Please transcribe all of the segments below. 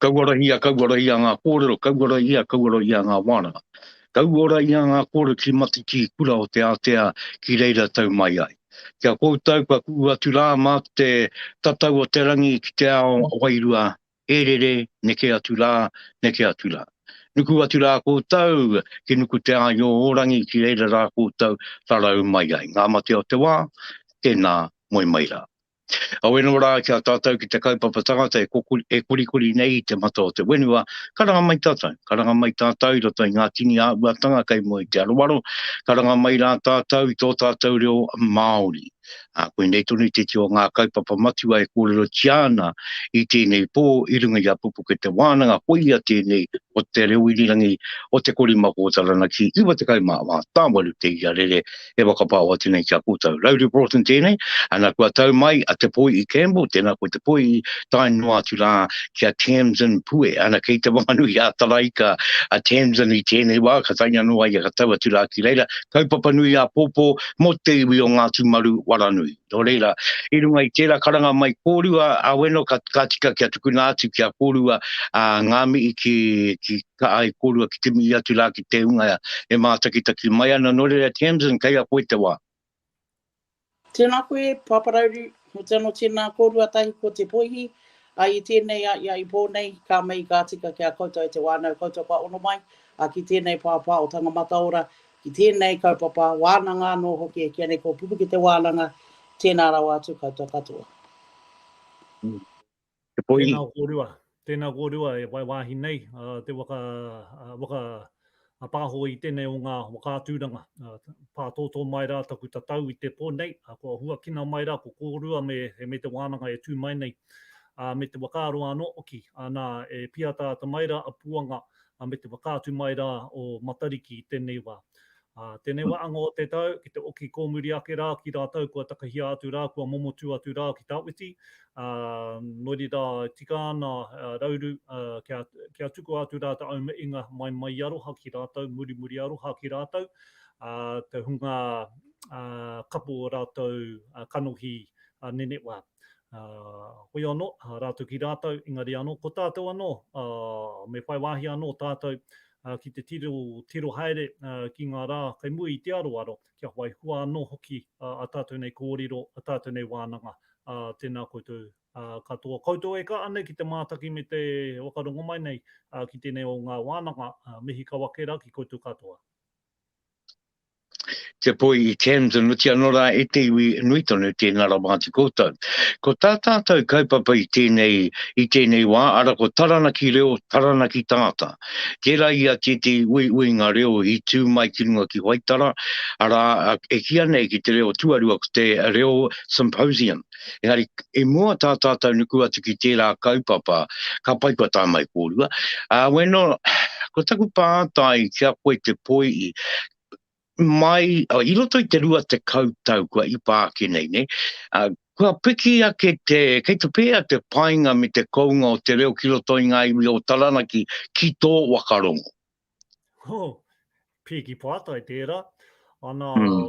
Kauarahia, kauarahia ngā kōrero, kauarahia, kauarahia ngā wānanga. Kauarahia ngā kōrero ki Matiti kura o te ātea ki reira tau mai ai. Kia koutou kua ku'u atu rā mā te tatau o te rangi ki te ao wairua e rere neke atu rā, neke atu rā. Nuku atu rā koutou ki Nuku-te-āio-o-rangi ki reira rā koutou rarau mai ai. Ngā mate o te wā, tēnā moe mai rā. Aweno rā ki a tātou ki te kaupapa tangata e, e korikori nei i te mata o te whenua, karanga mai tātou, karanga mai tātou i roto i ngā tini āhuatanga kei mua i te aroaro, karanga mai rā tātou i tō tātou reo Māori. Ā, koinei tonu tētehi o ngā kaupapa matua e kōrerotia ana i tēnei pō i runga i a Pupuke Te Wānanga, koia tēnei o te reo irirangi o Te Korimako o Taranaki 94 tāwaru te ia rere e whakapāho atu nei ki a koutou. Rauru Broughton tēnei, ana kua tau mai a Te Poi'i Campbell, tēnā koe Te Poi'i, tae noa atu rā ki a Tamsin Pue, ana kei Te Wanganui a Taraika a Tamsin i tēnei wā, ka tae anō a ia ka tau atu rā ki reira, kaupapa nui āpōpō mō te iwi o Ngāti Maru Waranui. Nō reira, i runga i tērā karanga mai kōrua, a weno ka, ka tika kia tukuna atu ki a kōrua a, ngā mihi ki, ki ka ai kōrua ki te mihi atu rā ki te hunga e mātakitaki mai ana. Nō reira, Tamsin, kei a koe te wā. Tēnā koe, Pāparauru, hoki anō tēnā kōrua tahi ko Te Poihi, ā, i tēnei a ia i pō nei, ka mihi ka tika ki a koutou e te whānau, koutou kua ono mai, ā, ki tēnei pāpā o Tanga Mataora, ki tēnei kaupapa wānanga anō hoki e kīia nei ko Pupuke te Wānanga, tēnā rawa atu koutou katoa. Te Poihi. Tēnā kōrua, tēnā kōrua e whai wāhi nei te waka, waka pāho i tēnei o ngā whakaaturanga. Pātōtō mai rā taku tatau i te pō nei, kua huakina mai rā ko kōrua me, me te wānanga e tū mai nei, me te whakaaro anō hoki, nā, e pīataata mai rā a Puanga me te whakaatu mai rā o Matariki i tēnei wā. Ā, tēnei wā anga o te tau, ki te oki kōmuri ake rā ki rātou kua takahia atu rā, kua momotu atu rā ki Tāwiti, ā, nō reira e tika ana Rauru kia, kia tukua atu rā te aumiinga mai mai aroha ki rātou, murimuri aroha ki rātou, ā, te hunga kapo o rātou kanohi nenewā. Hoi anō, rātou ki rātou, engari anō, ko tātou anō, me whai wāhi anō tātou ki te tiro, tiro haere ki ngā rā kei mua i te aroaro, kia whai hua anō hoki a tātou nei kōrero, a tātou nei wānanga. Tēnā koutou katoa. Koutou e kaha nei ki te mātaki me te whakarongo mai nei ki tēnei o ngā wānanga, mihi kau ake rā ki koutou katoa. Te poi i Tamsin, oti anō rā e te iwi nui tonu tēnā rawa atu koutou. Ko tā tātou kaupapa i tēnei, i tēnei wā, ara ko Taranaki reo, Taranaki tangata. Tērā ia tētehi uiuinga reo i tū mai ki runga ki Waitara, arā, e kīia nei ki te reo tuarua ko te reo symposium. Engari, i mua tā tātou nuku atu ki tērā kaupapa, ka pai kua tae mai kōrua. Ā, weno, ko taku pātai ki a koe te poi, mai, i roto i te 20 tau kua ipa ake nei, ne, kua piki ake te, kei te pēhea te painga me te kounga o te reo ki roto i ngā iwi o Taranaki ki tō whakarongo? Oh, piki pātai tērā. Ana, mm.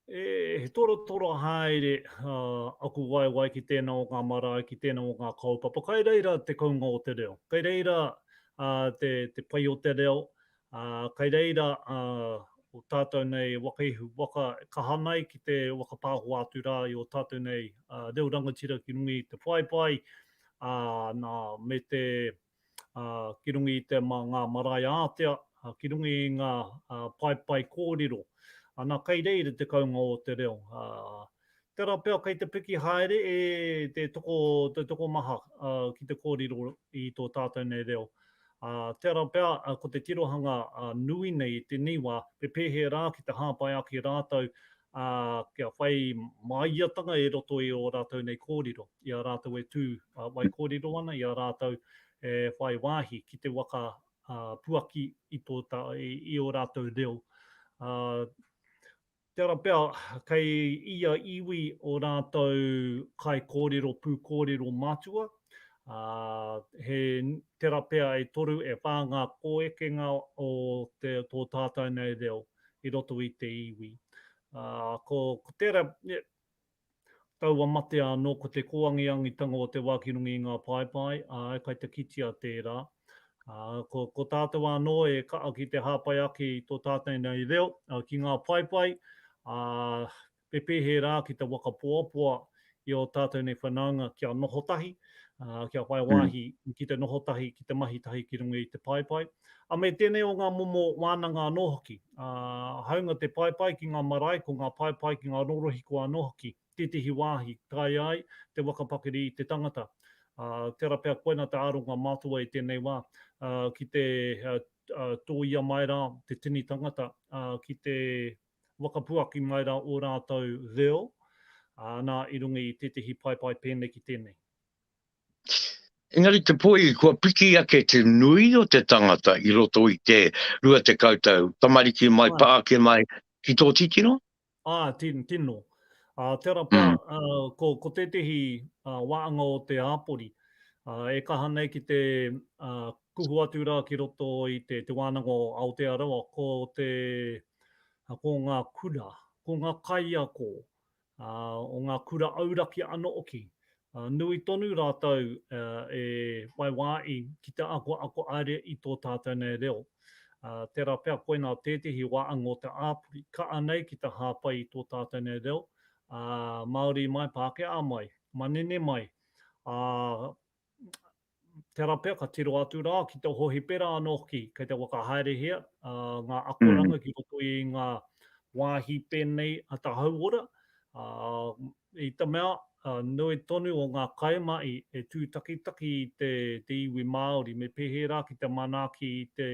e, he torotoro haere uh, aku waewae ki tēnā o ngā marae, ki tēnā o ngā kaupapa. Kai reira te kounga o te reo. Kai reira uh, te, te pai o te reo, Ā, kei reira ō tātou nei waka ihu, waka e kaha nei ki te whakapāho atu rā i ō tātou nei reo rangatira ki runga i te paepae, ā, nā, me te, ā, ki runga i te mā ngā marae ātea, ki runga i ngā paepae kōrero. Ā, nā, kei reira te kounga o te reo. Ā, tērā pea kei te piki haere e te toko, te tokomaha ki te kōrero i tō tātou nei reo. Ā, tērā pea ko te tirohanga nui nei i tēnei wā, me pēhea rā ki te hāpai ake rātou, ā, kia whai māiatanga i roto i ō rātou nei kōrero, i a rātou e tū waikōrero ana, i a rātou e whai wāhi ki te waka puaki i tō tā, i ō rātou reo. Ā, Tērā pea kei ia iwi ō rātou kaikōrero pūkōrero matua, ā, he tērā pea e toru, e whā ngā kōekenga o te, tō tātou nei reo i roto i te iwi. Ā, ko, ko tērā, Taua matea anō ko te kōangiangitanga o te wā ki runga i ngā paepae, āe, kai te kitea tērā. Ā, ko, ko tātou anō e kaha ki te hāpai ake i tō tātou nei reo ki ngā paepae, ā, me pēhea rā ki te waka poapoa i ō tātou nei whanaunga kia noho tahi, ā, kia whai wāhi ki te noho tahi, ki te mahi tahi ki runga i te paepae. Ā, me tēnei o ngā momo wānanga anō hoki. Ā, hāunga te paepae ki ngā marae, ko ngā paepae ki ngā rorohiko anō hoki, tētehi wāhi taea ai te waka pakari i te tangata. Ā, tērā pea koina te aronga mātua i tēnei wā, ā, ki te tōia mai rā te tini tangata, ā, ki te whakapuaki mai rā ō rātou reo, ā, nā, i runga i tētehi paepae pēnei ki tēnei. Engari te poi, kua piki ake te nui o te tangata i roto i te 20 tau, tamariki mai, pāke mai, ki tō titiro? Ā, tino. Ā, tērā pea, ko, ko tētehi wāanga o te hāpori, e kaha nei ki te kuhu atu rā ki roto i te, te wānanga o Aotearoa, ko te, ko ngā kura, ko ngā kaiako, ā, o ngā kura auraki anō hoki. Nui tonu rātou e whai wāhi ki te akoako haere i tō tātou nei reo. Tērā pea koinā tētehi wāanga o te āpori kaha nei ki te hāpai i tō tātou nei reo, ā, Māori mai, Pākehā mai, manene mai, ā, Tērā pea ka tiro atu rā ki te hōhipera anō hoki kei te whakahaerehia ngā akoranga ki roto i ngā wāhi pēnei a te hauora, i te mea nui tonu o ngā kaimahi e tūtakitaki i te iwi Māori me pēhea rā ki te manaaki i te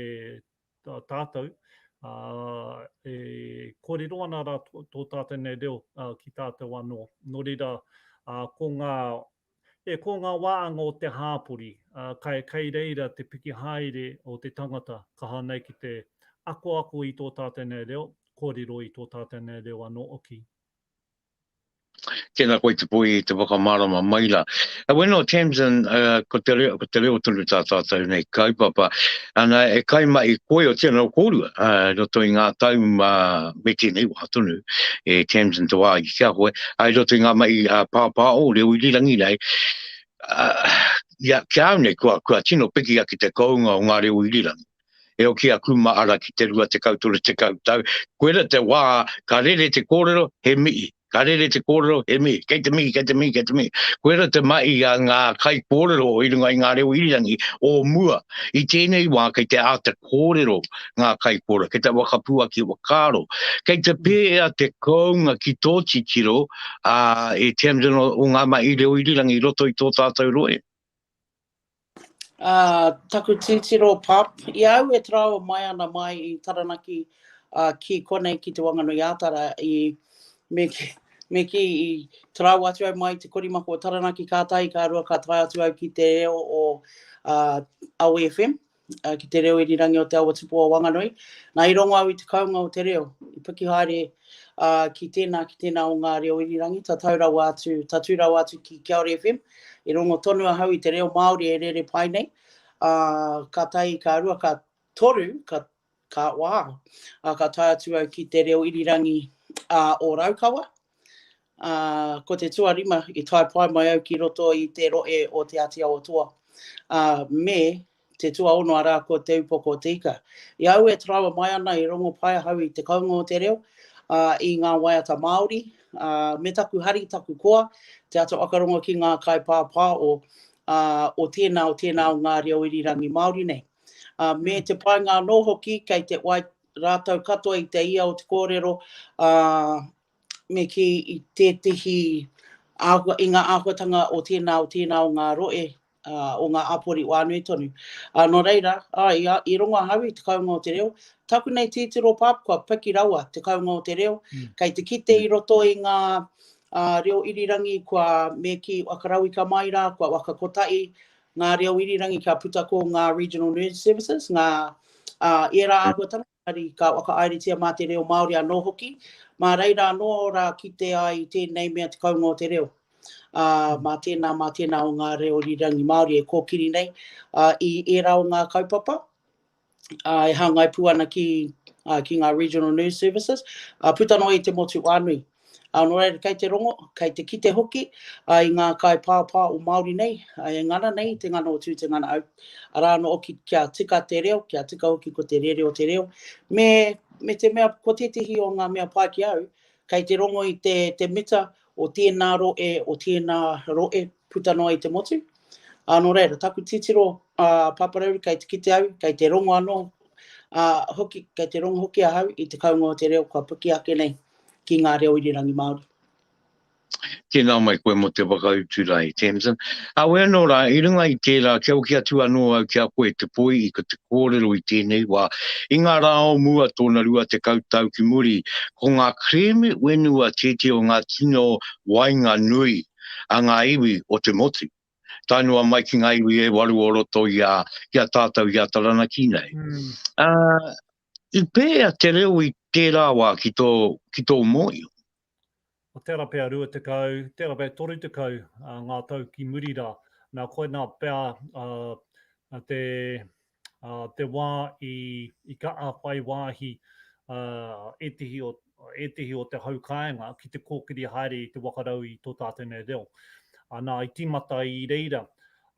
tātou, e kōrero ana rā tō tātou nei reo ki tātou anō. Nō reira, ko ngā E ko ngā wāanga o te hāpori, ā, kai, kei reira te piki haere o te tangata kaha nei ki te akoako i tō tātou nei reo, kōrero i tō tātou nei reo anō hoki. Tēnā koe Te Poi i te whakamārama mai rā. Bueno, Tamsin, uh, ko te reo, ko te reo tonu tā tātou nei kaupapa. Ana, e kaimahi koe o tēnā kōrua, uh, roto i ngā tau uh, me tēnei wā tonu, e Tamsin te wā i ki a koe, i roto i ngā mahi uh, pāpāo reo irirangi nei, uh, ia, ki a au nei, kua, kua tino piki ake te kounga o ngā reo irirangi. E oki aku maara ki te 20, 30 tau, koira te wā ka rere te kōrero, he mihi. Ka rere te kōrero, he mihi, kei te mihi, kei te mihi, kei te mihi. Koira te mahi a ngā kaikōrero i runga i ngā reo irirangi o mua. I tēnei wā kei te āta kōrero ngā kaikōrero, kei te whakapuaki whakaaro. Kei te pēhea te kounga ki tō titiro, ā, e Tamsin o, o ngā mahi reo irirangi i roto i tō tātou rohe? Ā, taku titiro pap, i a au e tarawa mai ana mai i Taranaki ā, ki konei ki Te Wanganui-ā-Tara i, me kī, me kī i tarawa atu au mai i te korimako o Taranaki kātahi ka rua ka tae atu au ki te reo o ā, Awe FM. ki te reo irirangi o Te Awa Tupu o Wanganui. Nā, i rongo au i te kounga o te reo, i piki haere ki tēnā, ki tēnā o ngā reo irirangi, tatau rawa atu, tatū rawa atu ki Kia Ora FM. I rongo tonu ahau i te reo Māori e rere pai nei. Ā, kātahi, ka rua, ka toru, ka, ka, wā, ā, ka tae atu au ki te reo irirangi o Raukawa. Ā, ko te tuarima i tae pai mai au ki roto i te rohe o Te Āti Awa Toa, ā, me te tuaono arā ko Te Upoko o Te Ika. I a au e taraiwa mai ana i rongo pai ahau i te kounga o te reo, ā, i ngā waiata Māori, ā, me taku hari, taku koa, te ata whakarongo ki ngā kaipāpāo, ā, o tēnā, o tēnā o ngā reo irirangi Māori nei. Ā, me te painga anō hoki kei te wai rātou katoa i te ia o te kōrero, ā, me kī i tētehi āhua, i ngā āhuatanga o tēnā, o tēnā o ngā rohe, ā, o ngā hapori whānui tonu. Ā, nō reira, ā, i, i rongo ahau i te kounga o te reo, taku nei titiro pāp, kua piki rawa te kounga o te reo, mm. kei te kite i roto i ngā ā, reo irirangi, kua me kī whakarauika mai rā, kua whakakotahi ngā reo irirangi kia puta ko ngā Regional News Services, ngā, ā, ērā mm. āhuatanga, Engari ka whakahaeretia mā te reo Māori anō hoki, mā reira anō rā kite ai i tēnei mea te kounga o te reo. Ā, mā tēnā, mā tēnā o ngā reo irirangi Māori e kōkiri nei ā, i ērā o ngā kaupapa, ā, e hāngai pū ana ki, ā, ki ngā Regional News Services, ā, puta noa i te motu whānui. Ā, nō reira, kei te rongo, kei te kite hoki i ngā kaipāpā o Māori nei, e ngana nei te ngana o Tū te ngana au. Arā anō hoki kia tika te reo, kia tika hoki ko te rere o te reo, me, me te mea, ko tētehi o ngā mea pai ki au, kei te rongo i te, te mita o tēnā rohe, o tēnā rohe puta noa i te motu. Ā, nō reira, taku titiro, ā, Pāpārauru, kei te kite au, kei te rongo anō, ā, hoki, kei te rongo hoki ahau i te kounga o te reo kua piki ake nei. ki ngā reo irirangi Māori. Tēnā mai koe mō te whakautu rā e Tamsin. Awe anō rā, i runga i tērā, kia hoki atu anō au ki a koe te poi i ko te kōrero i tēnei wā. I ngā rā o mua, tōna 20 tau ki muri, ko ngā kerēme whenua tētehi o ngā tino wainga nui a ngā iwi o te motu, tae noa mai ki ngā iwi e waru o roto i a, i a tātou i a Taranaki nei. Mm. Uh, I pēhea te reo i tērā wā ki tō, ki tō mōhio? Tērā pea 20, tērā pea 30 ngā tau ki muri rā. Nā, koinā pea te, te wā i, i kaha whai wāhi ētehi o, ētehi o te hau kāinga ki te kōkiri haere i te waka rau i tō tātou nei reo. Nā, i tīmata i reira.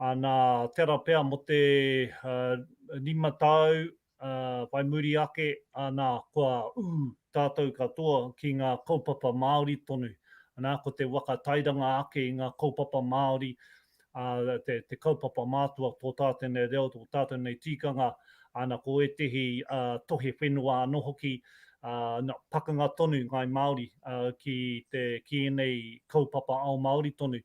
Nā, tērā pea mō te rima tau, ā, whai muri ake, ā, nā, kua ū tātou katoa ki ngā kaupapa Māori tonu. Nā, ko te waka tairanga ake i ngā kaupapa Māori, ā, te, te kaupapa mātua, tō tātou nei reo, tō tātou nei tikanga, ā, nā, ko ētehi, ā, tohe whenua anō hoki, ā, nā, pakanga tonu Ngāi Māori, ā, ki te, ki ēnei kaupapa ao Māori tonu.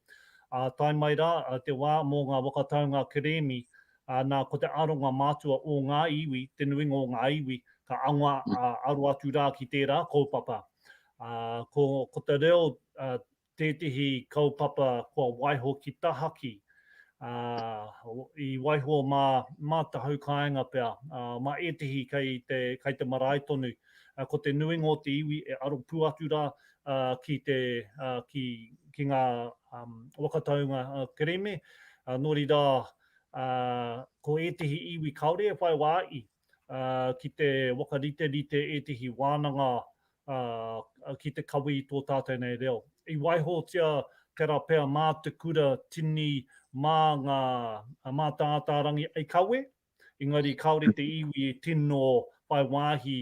Ā, tae mai rā, te wā mō ngā waka taunga kerēmi, Ā, nā, ko te aronga mātua o ngā iwi, te nuinga o ngā iwi, ka anga, ā, aro atu rā ki tērā kaupapa. Ā, ko, ko te reo, ā, tētehi kaupapa kua waiho ki tahaki, ā, i waiho mā, mā te hau kāinga pea, ā, mā ētehi kei te, kei te marae tonu. Ā, ko te nuinga o te iwi e aro pū atu rā, ā, ki te, ā, ki, ki ngā, um, waka taunga, ā, kerēme. Ā, nō reira, ā, ko ētehi iwi kāore e whai wā i, ā, ki te whakariterite ētehi wānanga, ā, ki te kawe i tō tātou nei reo. I waihotia tērā pea mā te kura tini, mā ngā, mā te Ātaarangi i kawe, engari kāore te iwi e tino whai wāhi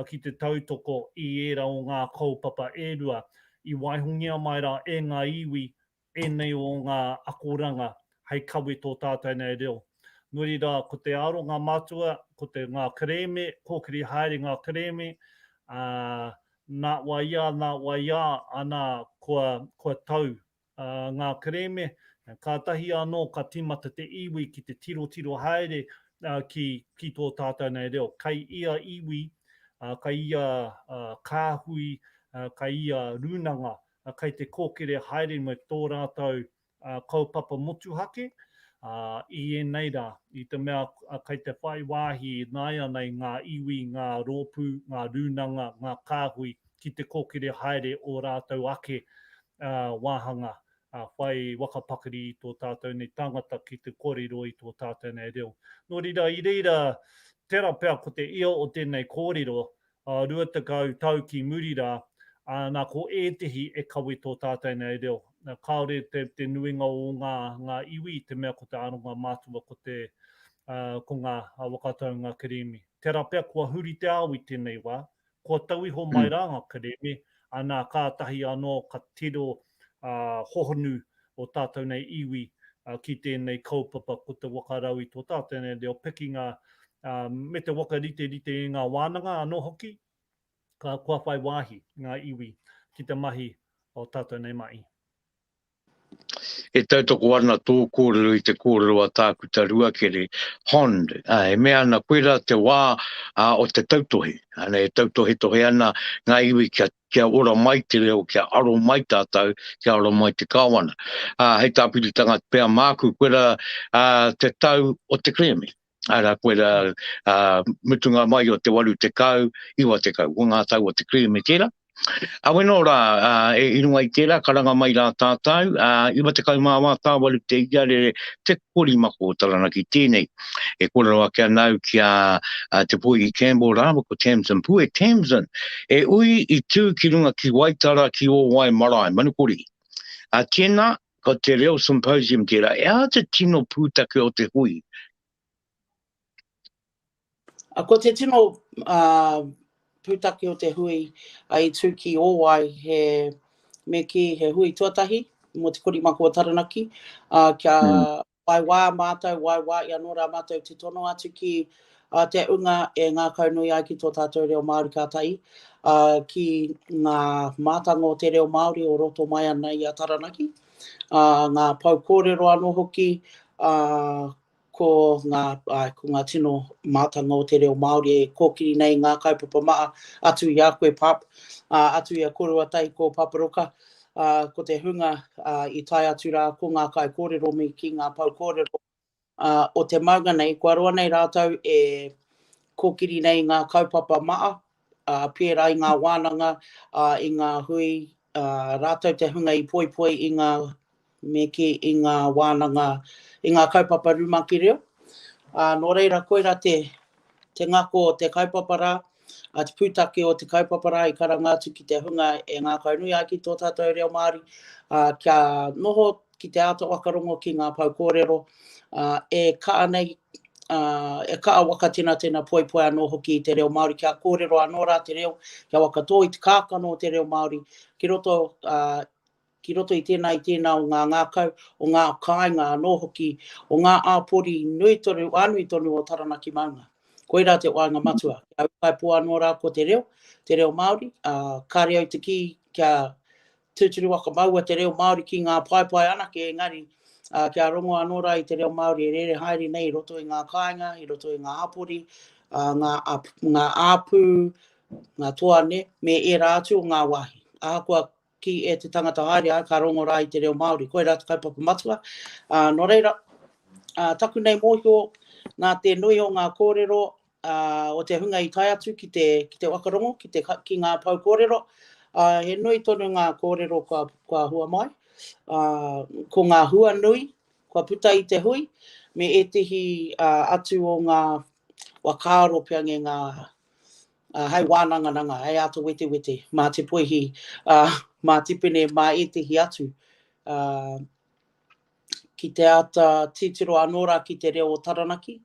ki te tautoko i ērā o ngā kaupapa e rua. I waihongia mai rā e ngā iwi ēnei o ngā akoranga hei kawe tō tātou nei reo. Nō reira, ko te aronga matua, ko te ngā kerēme, kōkiri haere ngā kerēme, ā, nā wai ā, nā wai ā, ana, kua, kua tau ā, ngā kerēme, kātahi anō ka tīmata te iwi ki te tirotiro haere ā, ki, ki tō tātou nei reo. Kei ia iwi, ā, kei ia ā, kāhui, ā, kei ia rūnanga, kei te kōkiri haere me tō rātou kaupapa motuhake i ēnei rā, i te mea kei te whai wāhi ināianei ngā iwi, ngā rōpū, ngā rūnanga, ngā kāhui ki te kōkiri haere ō rātou ake wāhanga whai waka pakari i tō tātou nei tāngata ki te kōrero i tō tātou nei reo. Nō reira, i reira, tērā pea ko te ia o tēnei kōrero, 20 tau ki muri rā, ā, nā, ko ētehi e kawe tō tātou nei reo. Nā, kāore te, te nuinga o ngā, ngā iwi i te mea ko te aronga mātua ko te, ā, ko ngā waka taunga kerēme. Tērā pea kua huri te ao i tēnei wā, kua tau iho mai rā ngā kerēme, ā, nā, kātahi anō ka tiro, ā, hohonu o tātou nei iwi ki tēnei kaupapa ko te waka rau i tō tātou nei reo pikinga me te waka riterite i ngā wānanga anō hoki, ka, kua whai wāhi ngā iwi ki te mahi o tātou nei mahi. E tautoko ana tō kōrero i te kōrero a Tākuta Ruakere, Hond, e mea ana koirā te wā o te tautohe, ana e tautohetohe ana ngā iwi kia kia ora mai te reo, kia aro mai tātou, kia aro mai te kāwana. Ā, hei tāpiritanga pea māku, koirā ā, te tau o te kerēme. Arā, koirā ā, mutunga mai o te 80, 90, ko ngā tau o te kerēme tērā. Awe nō rā, e, i runga i tērā, karanga mai rā tātou, ā, 94 tāwaru te iarere, te korimako o Taranaki tēnei. E kōrero ake ana au ki a, a Te Poihi Campbell rāua ko Tamsin Pue. Tamsin, e ui i tū ki runga ki Waitara ki Ōwae marae, Manukori. A tēnā, ko te reo symposium tērā. E aha te tino pūtake o te hui? Ko te tino pūtake o te hui i tū ki Ōwae he, me kī, he hui tuatahi mō Te Korimako o Taranaki, kia whai wā mātou, whai wā i anō rā mātou te tono atu ki te unga e ngākaunui ai ki tō tātou reo Māori ka tahi, ki ngā mātanga o te reo Māori o roto mai ana i a Taranaki, ngā pou kōrero anō hoki, Ko ngā, āe, ko ngā tino mātanga o te reo Māori e kōkiri nei ngā kaupapa maha atu i a koe, Pap, ā, atu i a koroua tahi ko Paparoka, ā, ko te hunga, ā, i tae atu rā ko ngā kaikōrero me ki ngā pou kōrero, ā, o te maunga nei, kua roa nei rātou e kōkiri nei ngā kaupapa maha, ā, pērā i ngā wānanga, ā, i ngā hui, ā, rātou te hunga i poipoi i ngā me kī i ngā wānanga, i ngā kaupapa rumaki reo. Ā, nō reira, koirā te, te ngako o te kaupapa rā, ā, te pūtake o te kaupapa rā i karanga atu ki te hunga e ngākaunui ai ki tō tātou reo Māori, ā, kia noho ki te āta whakarongo ki ngā pou kōrero, ā, e kaha nei, ā, e kaha whakatenatena poipoi anō hoki i te reo Māori, kia kōrero anō rā te reo, kia whakatō i te kākano o te reo Māori ki roto, ā, ki roto i tēnā i tēnā o ngā ngākau, o ngā kāinga anō hoki, o ngā āpori nui tonu, whānui tonu o Taranaki maunga. Koirā te wānga matua. Kia ūkaipō anō rā ko te reo, te reo Māori, ā, kāre au te kī kia tūturu whakamaua te reo Māori ki ngā paepae anake, engari, ā, kia rongo anō rā i te reo Māori e rere haere nei i roto i ngā kāinga, i roto i ngā hapori, ā, ngā, ngā āpū, ngā toa nē, me ērā atu o ngā wāhi. Ahakoa ki e te tangata haere ai, ka rongo rā i te reo Māori. Koirā te kaupapa matua. Ā, nō reira, ā, taku nei mōhio, nā te nui o ngā kōrero, ā, o te hunga i tae atu ki te, ki te whakarongo, ki te, ki ngā pou kōrero, ā, he nui tonu ngā kōrero kua, kua hua mai. Ā, ko ngā hua nui kua puta i te hui, me ētehi, ā, atu o ngā whakaaro pea nge ngā, ā, hei wānangananga, hei āta wetewete mā Te Poihi, ā, mā Tipene, mā ētehi atu, ā, ki te āta titiro anō rā ki te reo o Taranaki,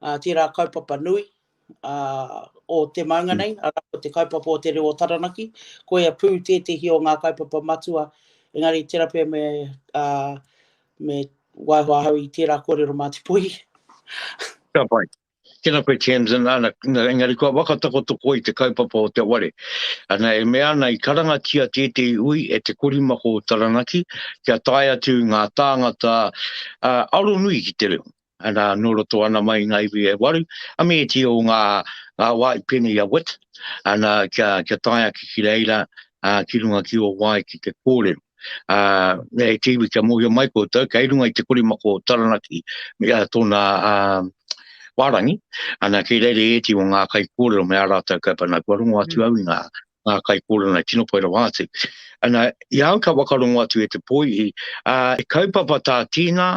ā, tērā kaupapa nui, ā, o te maunga nei, arā, ko te kaupapa o te reo o Taranaki, koia pū tētehi o ngā kaupapa matua, engari tērā pea me, ā, me waiho ahau i tērā kōrero mā Te Poihi. Ka pai. Tēnā koe Tamsin, ana, engari kua whakatakoto koe i te kaupapa o te ware. Ana, e mea ana i karangatia tētehi ui e te korimako o Taranaki kia tae atu ngā tāngata uh, aronui ki te reo. Ana, nō roto ana mai ngā iwi e waru, a me ētehi o ngā, ngā wā i pēnei i a Wit, ana, kia, kia tae ake ki reira, uh, ki runga ki o wai ki te kōrero. Ā, e te iwi kia mōhio mai koutou, kei runga i te korimako o Taranaki me ā, tōna ā, wārangi, ana kei reira ēti o ngā kaikōrero me ā rātou kaupapa, nā, kua rongo atu au i ngā, ngā kaikōrero nei, tino pai rawa atu. Ana, i a au ka whakarongo atu e te pōihi, ā, e kaupapa tā tēnā,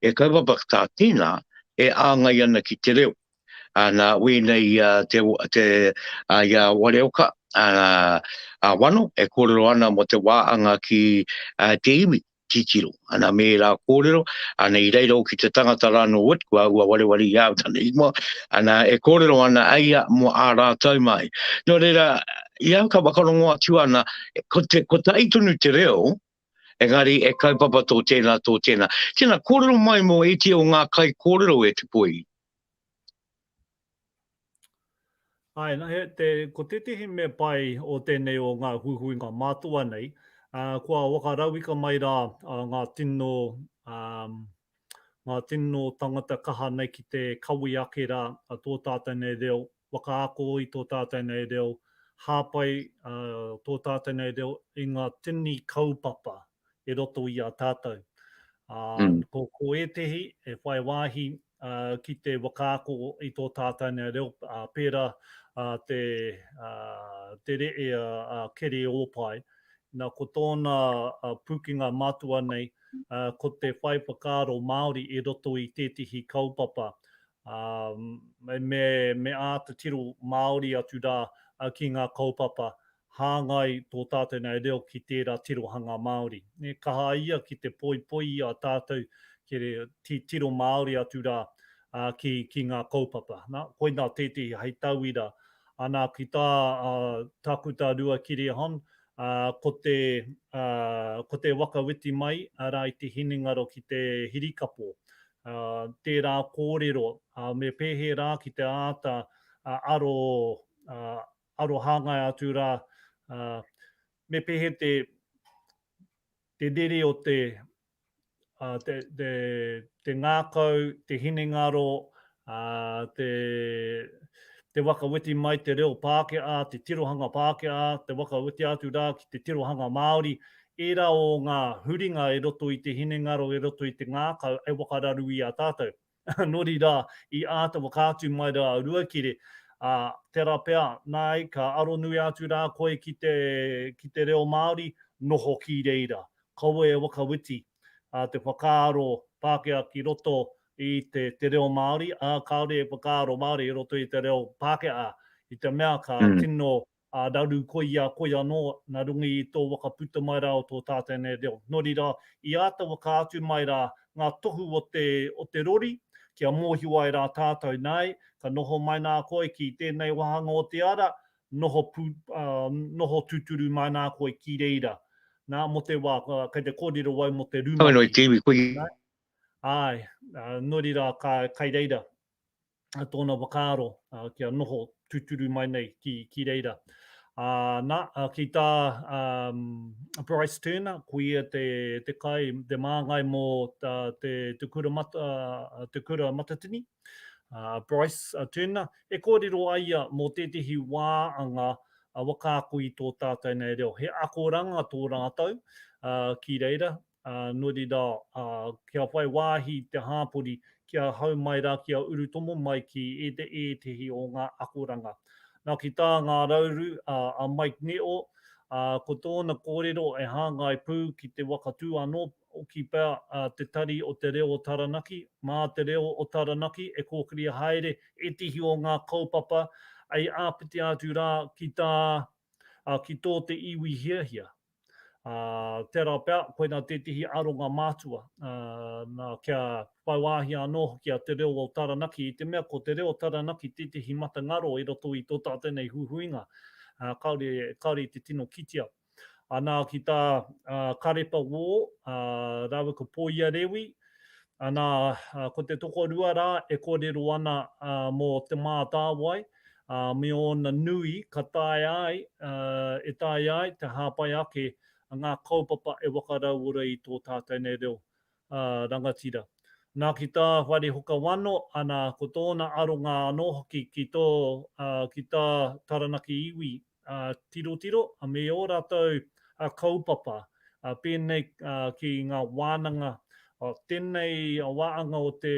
e kaupapa tā tēnā, e āngai ana ki te reo. Ana, wēnei i a te, te, a, i a Wareoka, a, a Wano, e kōrero ana mō te wāanga ki a, te iwi, titiro. Ana, me ērā kōrero, ana, i reira hoki te tangata rā nō Wit, kua ua wareware i a au tana ingoa, ana, e kōrero ana a ia mō ā rātou mahi. Nō reira, i au ka whakarongo atu ana, ko te, kotahi tonu te reo, Engari e kaupapa tō tēnā, tō tēnā. Tēnā, kōrero mai mō ētehi o ngā kaikōrero e Te Poi. Āe, nā, he, te, ko tētehi mea pai o tēnei o ngā huihuinga mātua nei, ā, kua whakarauika mai rā ā, ngā tino, ā, ngā tino tangata kaha nei ki te kawe ake rā a tō tātou nei reo, whakaako i tō tātou nei reo, hāpai tō tātou nei reo i ngā tini kaupapa i roto i a tātou. Ā, mm. ko, ko ētehi e whai wāhi ki te whakaako i tō tātou nei reo, pērā te, te ree a Kere Ōpae. Nā, ko tōna pūkenga matua nei, ko te whai whakaaro Māori i roto i tētehi kaupapa, me, me āta tiro Māori atu rā ki ngā kaupapa hāngai tō tātou nei reo ki tērā tirohanga Māori. E kaha ia ki te poipoi i a tātou ki tiro Māori atu rā ki, ki ngā kaupapa. Nā, koinā tētehi hei tauira. Ana, ki tā Tākuta Rua Kirihon, ko te, ko te waka witi mai, arā i te hinengaro ki te hirikapo. Tērā kōrero, me pēhē rā ki te āta aro, aro hāngai atu rā, ā, me pēhea te, te rere o te, ā, te, te, te ngākau, te hinengaro, ā, te, te waka weti mai te reo Pākehā, te tirohanga Pākehā, te waka weti atu rā ki te tirohanga Māori, ērā o ngā huringa i roto i te hinengaro, i roto i te ngākau, e whakararu i a tātou. Nō reira, i āta whakaatu mai rā a Ruakere, ā, tērā pea, nāi, ka aronui atu rā koe ki te, ki te reo Māori, noho ki reira. Kaua e whakawhiti te whakaaro Pākehā ki roto i te, te reo Māori, ā, kāore e whakaaro Māori i roto i te reo Pākehā, i te mea ka tino ā, raru koe i a koe anō, nā runga i tō waka puta mai rā o tō tātou nei reo. Nō reira, i āta whakaatu mai rā ngā tohu o te, o te rori, kia mōhio ai rā tātou, nāi, ka noho mai nā koe ki tēnei wāhanga o te ara, noho pū, ā, noho tūturu mai nā koe ki reira. Nā, mō te wā, kei te kōrero au mō te rumaki. Nō te iwi koe. Nā, āe, nō reira, ka, kai reira. tōna whakaaro kia noho tūturu mai nei ki, ki reira. Uh, nā, ki tā um, Bryce Turner, ko ia te, te kai, te māngai mō tā, te, te, kura mata, te kura matatini, uh, Bryce Turner, e kōrero ai ia mō tētehi wāanga a whakaako i tō tātou nei reo. He akoranga tō rātou uh, ki reira, ā, nō reira, ā, kia whai wāhi te hāpori, kia hau mai rā, kia urutomo mai ki ētehi o ngā akoranga. Nā, ki tā ngā rauru a, a Mike Neo, ā, ko tōna kōrero e hāngai pū ki te waka tū anō hoki pea a Te Tari o Te Reo o Taranaki, mā Te Reo o Taranaki e kōkiri haere ētehi o ngā kaupapa hei āpiti atu rā ki tā, ā, ki tō te iwi hiahia. Ā, tērā pea, koinā tētehi aronga mātua, ā, nā, kia whai wāhi anō hoki a Te Reo o Taranaki, i te mea ko Te Reo o Taranaki tētehi mata ngaro i roto i tō tātou nei huihuinga, ā, kāore, kāore i te tino kitea. Ā, nā, ki tā, ā, Karepa Wō, ā, rāua ko Pōia Rewi, ā, nā, ko te tokorua rā e kōrero ana, ā, mō Te Mātāwai, ā, me ōna nui ka taea ai, ā, e taea ai te hāpai ake ngā kaupapa e whakarauora i tō tātou nei reo, ā, rangatira. Nā ki tā Wharehoka Wano, ana, ko tōna aronga anō hoki ki tō, ā, ki tā Taranaki iwi, ā, tirotiro, me ō rātou, ā, kaupapa, ā, pēnei, ā, ki ngā wānanga, ā, tēnei wāanga o te,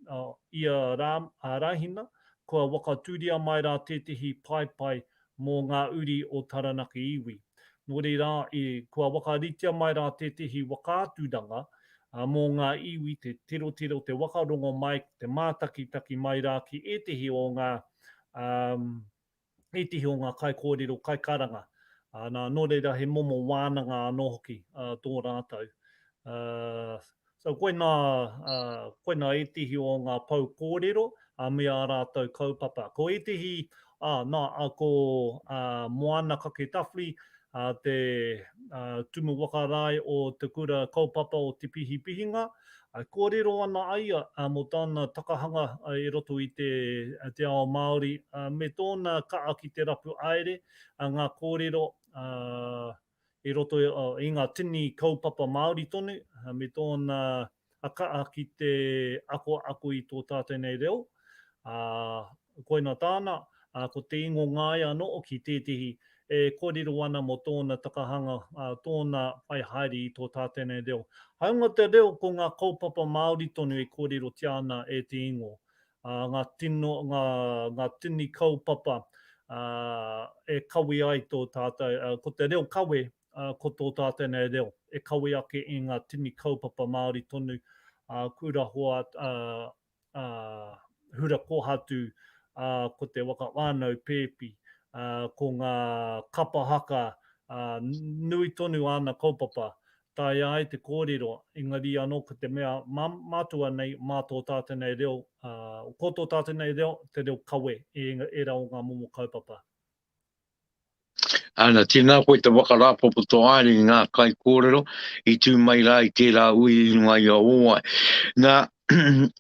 ā, ia rā, ā, Rāhina, Kua whakatūria mai rā tētehi paepae mō ngā uri o Taranaki iwi. Nō reira, i, kua whakaritea mai rā tētehi whakaaturanga mō ngā iwi te tirotiro, te whakarongo mai, te mātakitaki mai rā ki ētehi o ngā, um, ētehi o ngā kaikōrero, kaikaranga. Nā, nō reira he momo wānanga anō hoki tō rātou. So koinā, koinā ētehi o ngā pou kōrero me ā rātou kaupapa. Ko ētehi, nā, ko Moana Kake-Tawhiri, te Tumu Whakarae o Te Kura Kaupapa o Te Pihipihinga, kōrero ana a ia mō tana takahanga i roto i te ao Māori me tōna kaha ki te rapu haere ngā kōrero i roto i ngā tini kaupapa Māori tonu me tōna kaha ki te akoako i tō tātou nei reo, ā, koina tāna, ā, ko te ingo ngāia anō ki tētehi. E kōrero ana mō tōna takahanga, tōna whai haere i tō tātou nei reo. Hāunga te reo ko ngā kaupapa Māori tonu e kōrerotia ana e Te Ingo. Ngā tino, ngā, ngā tini kaupapa e kawe ai tō tātou, ko te reo kawe, ko tō tātou nei reo e kawe ake i ngā tini kaupapa Māori tonu, kura hoa, ā, hura kōhatu, ā, ko te waka whānau pēpi, ā, ko ngā kapa haka, ā, nui tonu āna kaupapa. Taea ai te kōrero, engari anō ko te mea mā, mātua nei, mā tō tātou nei reo, ā, ko tō tātou nei reo, te reo kawe i ērā o ngā momo kaupapa. Ana, tēnā koe te waka rāpopoto haere i ngā kaikōrero i tū mai rā i tērā ui i runga i a Ōwai. Nā,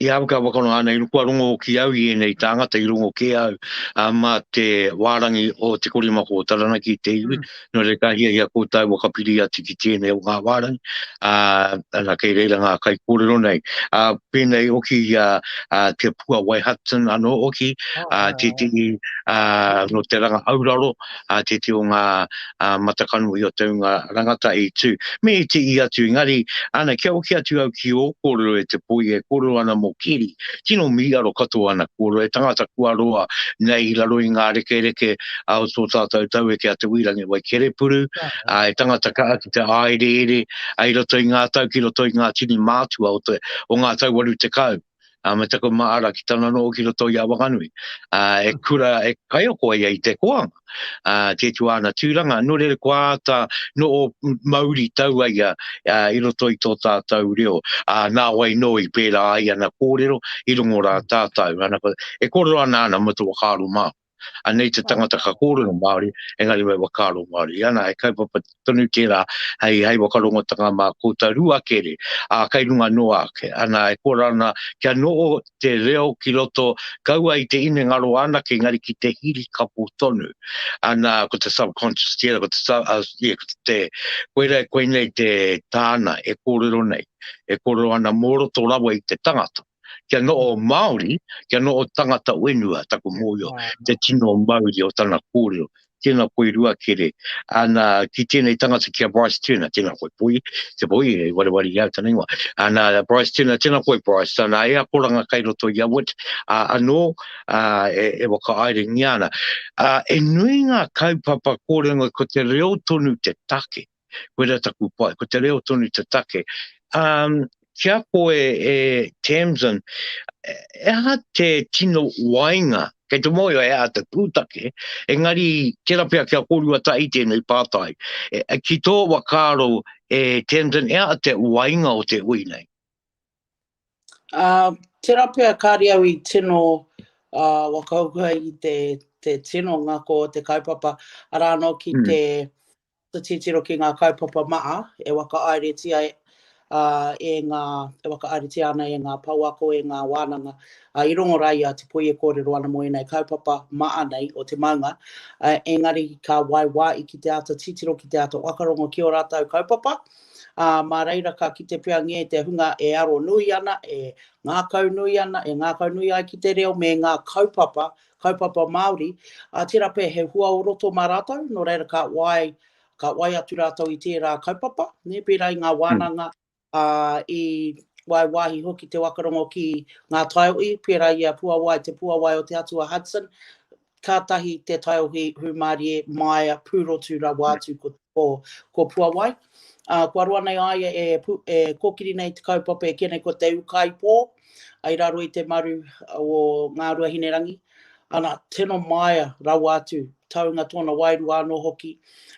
i a au ka whakarongo ana, kua rongo hoki au i ēnei tāngata, i rongo kē au ā, mā te wārangi o Te Korimako o Taranaki te iwi, mm. nō reira ka hiahia koutou whakapiri atu ki tēnei o ngā wārangi, ā, ana, kei reira ngā kaikōrero nei. Ā, pēnei hoki i a, a Te Puawai Hudson anō hoki, ā, tētehi ā, nō te ranga auraro, ā, tētehi o ngā ā, matakanohi o te hunga rangata i tū. Me i tii atu, engari, ana, kia hoki atu au ki ō kōrero e te poi, e kōrero ana mō Keri, tino mīharo katoa ana kōrero, e tangata kua roa nei i raro i ngā rekereke a o tō tātou taueke a Te Wīrangi Waikerepuru, ā, e tangata kaha ki te āereere, ā, i roto i ngā tau, ki roto i ngā tini mātua o te, o ngā tau 80. Ā, me taku māra ki tana noho ki roto i a Wanganui. Ā, e kura, e kaiako ia i te koanga. Ā, tē tu āna tūranga. Nō reira, kua āta noho mauri tau a ia ā, i roto i tō tātou reo. Ā, nā wai nō i pērā ai ana kōrero, i rongo rā tātou. Ana, e kōrero ana ana mō te whakaaro Māori. Anei te tangata ka kōrero Māori, engari me whakaaro Māori. Ana, he kaupapa tonu tērā hei, hei whakarongotanga mā koutou ruakere, ā, kei runga noa ake. Ana, e kōrero ana kia noho te reo ki roto, kaua i te inengaro anake, engari ki te hirikapo tonu. Ana, ko te subconscious tērā, ko te, sub, uh, yeah, ko te, koira, koinei te tāna e kōrero nei, e kōrero ana mō roto rawa i te tangata. Kia noho Māori, kia noho tangata whenua, taku mōhio, te tino mauri o tana kōrero. Tēnā koe Ruakere, ana, ki tēnei tangata ki a Bryce Turner, tēnā koe Poi, te Poi, e wareware i au tana ingoa. Ana, Bryce Turner, tēnā koe Bryce, ana, e akoranga kai roto i a Wit, a, anō, a, e, e whakahaerengia ana. A, e nui ngā kaupapa kōrero ko te reo tonu te take. Koira taku pai, ko te reo tonu te take. Um, kia koe e Tamsin, e aha te tino wainga, kei te mōhio e aha te pūtake, engari tērā pea kia kōrua tahi tēnei pātai. E, ki tō whakaaro e Tamsin, e aha te wainga o te hui nei? Uh, tērā pea kāre au i tino uh, whakaahua i te, te tino ngako o te kaupapa, arā anō ki mm. te te titiro ki ngā kaupapa maa e whakahaeretia uh, e ngā, e whakahaeretia ana e ngā pouako, e ngā wānanga. Uh, I rongo rā i a Te Poi e kōrero ana mō ēnei kaupapa maa nei o te maunga, uh, engari ka waiwai ki te āta titiro, ki te āta whakarongo ki ō rātou kaupapa, ā, mā reira ka kite pea ngē te hunga e aro nui ana, e ngākau nui ana, e ngākau nui ai ki te reo me ngā kaupapa, kaupapa Māori, ā, tērā pea he hua o roto mā rātou, nō reira ka wai, ka wai atu rātou i tērā kaupapa, nē, pērā i ngā wānanga, ā, i wai wāhi hoki te wakarongo ki ngā taiohi, pērā i a Puawai, te Puawai o te Atua Hudson, kātahi te taiohi hūmārie, māia, pūrotu rawa atu ko, ko, ko Puawai. Ā, kua roa nei a ia e, e kōkiri nei te kaupapa e kīia nei ko Te Ūkaipō, i raro i te maru o Ngāruahinerangi. Ana, tino māia rawa atu, taunga tōna wairua anō hoki,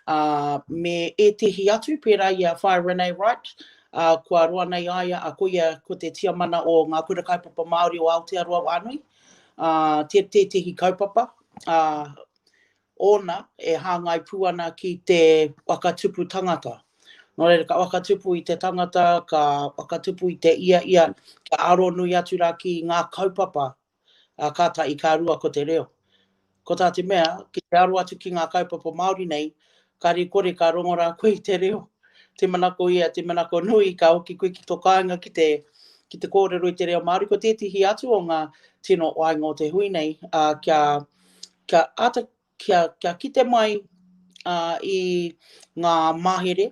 ā, me ētehi atu, pērā i a Whaea Renee Wright, ā, kua roa nei a ia, ā, ko ia ko te tiamana o Ngā Kura Kaupapa Māori o Aotearoa whānui, ā, tē, tētehi kaupapa, ā, ōna e hāngai pū ana ki te whakatupu tangata. Nō reira, ka whakatupu i te tangata, ka whakatupu i te ia ia, kia aro nui atu rā ki ngā kaupapa, ā, kātahi ka rua ko te reo. Ko tā te mea, ki te aro atu ki ngā kaupapa Māori nei, kāre kore ka rongo rā koe i te reo. Te manako ia, te manako nui, ka hoki koe ki tō kāinga ki te, ki te kōrero i te reo Māori. Ko tētehi atu o ngā tino waenga o te hui nei, ā, kia, kia āta, kia, kia kite mai. i ngā mahere,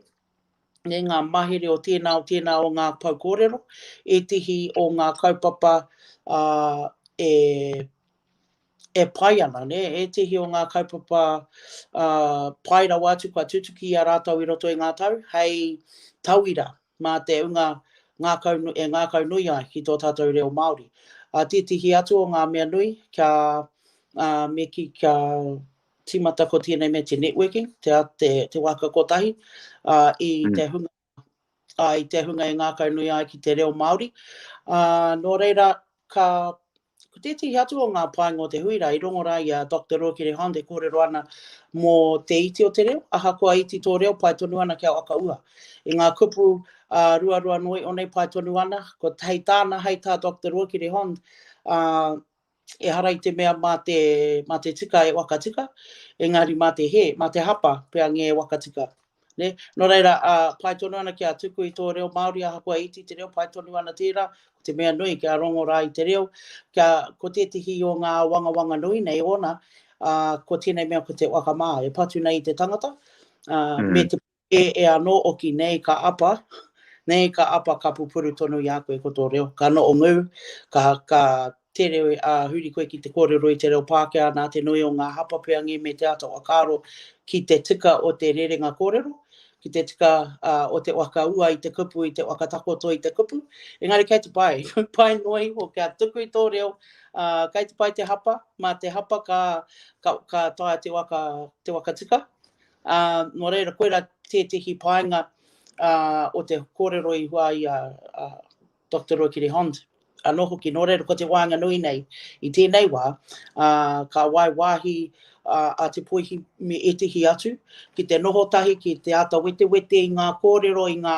me ngā mahere o tēnā o tēnā o ngā pou kōrero, ētehi o ngā kaupapa e e pai ana, nē, ētehi o ngā kaupapa pai rawa atu kua tutuki i a rātou i roto i ngā tau, hei tauira mā te unga ngākau, e ngākaunui ai ki tō tātou reo Māori. Ā, tētehi atu o ngā mea nui kia, ā, me kī kia tīmata ko tēnei mea te networking, te, te, te waka kotahi, ā, i te hunga, ā, i te hunga e ngākaunui ai ki te reo Māori. Ā, nō reira, ka, ko tētehi atu o ngā painga o te hui rā, i rongo rā i a Doctor Ruakere Hond e kōrero ana mō te iti o te reo, ahakoa iti tō reo, pai tonu ana kia whakaua. I ngā kupu ā, ruarua noa iho nei pai tonu ana, ko hei tāna, hei tā Doctor Ruakere Hond, ā, ehara i te mea mā te, mā te tika e whakatika, engari mā te hē, mā te hapa pea ngē e whakatika. Nē? Nō reira, ā, pai tonu ana kia tuku i tō reo Māori ahakoa iti te reo, pai tonu ana tērā, ko te mea nui kia rongo rā i te reo, kia, ko tētehi o ngā wangawanga nui nei ōna, ā, ko tēnei mea ko te whakamā e patu nei i te tangata, ā, me te E, e anō oki nei ka apa, nei ka apa ka pupuru tonu i a koe ko tō reo, ka noho ngū, ka, ka tere a huri koe ki te kōrero i te reo Pākehā nā te nui o ngā hapa peangi me te āta whakaaro ki te tika o te rerenga kōrero, ki te tika o te whakaua i te kupu, i te whakatakoto i te kupu. Engari kei te pai, pai noa iho kia tuku i tō reo, ā, kei te pai te hapa, mā te hapa ka, ka, ka taea te waka, te waka tika. Ā, nō reira, koirā tētehi painga o te kōrero i hua i a Doctor Ruakere Hond anō hoki. Nō reira, ko te waenganui nei i tēnei wā, ā, ka wai wāhi a Te Poihi me ētehi atu ki te noho tahi, ki te āta wetewete i ngā kōrero, i ngā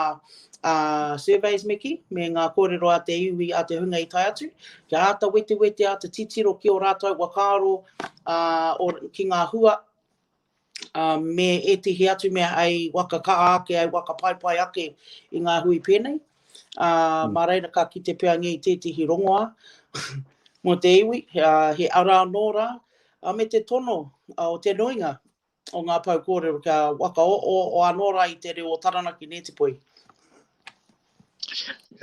surveys me kī, me ngā kōrero a te iwi, a te hunga i tae atu, kia āta wetewete, āta titiro ki ō rātou whakaaro, ā, ki ngā hua, ā, me ētehi atu mea hei waka kaha ake, hei waka paepae ake i ngā hui pēnei. Ā, mā reira ka kite pea ngei tētehi rongoā mō te iwi, ā, he ara anō rā, ā, me te tono o te nuinga o ngā pou kōrero kia whakaoooo anō rā i te reo o Taranaki, nē Te Poi?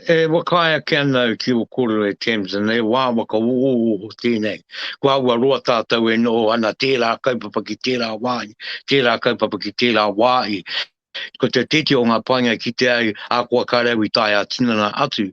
E whakaae ake ana au ki ō kōrero e Tamsin, he wā whakaohooho tēnei. Kua ua roa tātou e noho ana tērā kaupapa ki tērā wāhi, tērā kaupapa ki tērā wāhi. Ko te tētehi o ngā painga i kite au, ahakoa kāre au i tae ā-tinana atu,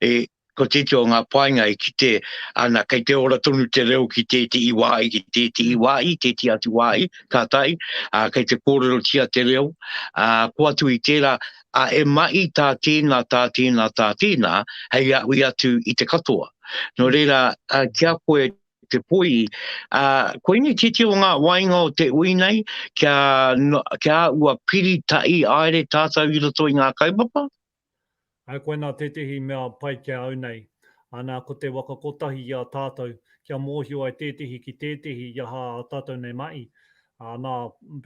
e, ko tētehi o ngā painga i kite ana kei te ora tonu te reo ki tētehi wāhi, ki tētehi wāhi, tētehi atu wāhi, ka tahi, ā, kei te kōrerotia te reo, ā, ko atu i tērā, ā, e mahi tā tēnā, tā tēnā, tā tēnā, hei āhui atu i te katoa. Nō reira, ā, ki a koe te poi, ā, koinei tētehi o ngā wainga o te ui nei, kia, kia ua piri tahi aere tātou i roto i ngā kaupapa? Ā, koinā tētehi mea pai ki a au nei, ana, ko te waka kotahi i a tātou, kia mōhio ai tētehi ki tētehi i aha ā tātou nei mahi. Ā, nā,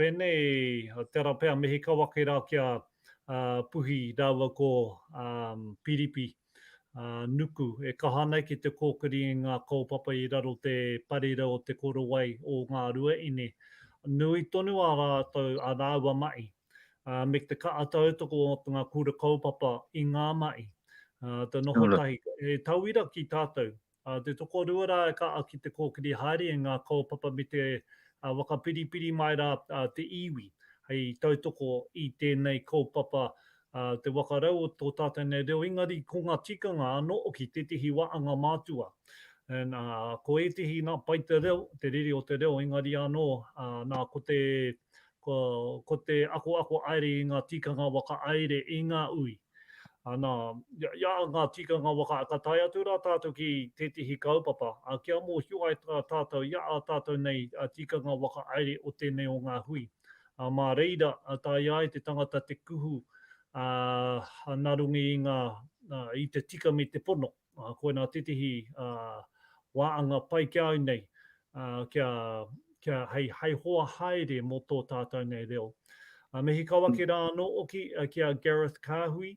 pēnei, tērā pea mihi kau ake rā ki a Puhi rāua ko Piripi Nuku, e kaha nei ki te kōkiri i ngā kaupapa i raro te parirau o te korowai o Ngāruaine. Nui tonu ā rātou, ā rāua mahi. ā, me te kaha tautoko o ngā kura kaupapa i ngā mahi, ā, te noho tahi. He tauira ki tātou, ā, te tokorua rā e kaha ki te kōkiri haere i ngā kaupapa me te waka piripiri mai rā te iwi hei tautoko i tēnei kaupapa, ā, te waka rau o tō tātou nei reo, engari ko ngā tikanga anō hoki tētehi wāhanga mātua. And, ā, ko ētehi nā pai te reo, te rere o te reo, engari anō, ā, nā, ko te Ko, ko te akoako aere i ngā tikanga waka aere i ngā ui. Ana, i a ngā tikanga waka, ka tae atu rā tātou ki tētehi kaupapa, a, kia mōhio ai tā tātou i a tātou nei tikanga waka aere o tēnei o ngā hui. A, mā reira, taea ai te tangata te kuhu, ā, nā runga i ngā, i te tika me te pono. Ā, koinā tētehi wāanga pai ki a au nei, kia, kia hei, hei hoa haere mō tō tātou nei reo. Ā, mihi kau ake rā anō hoki ki a Gareth Kāhui,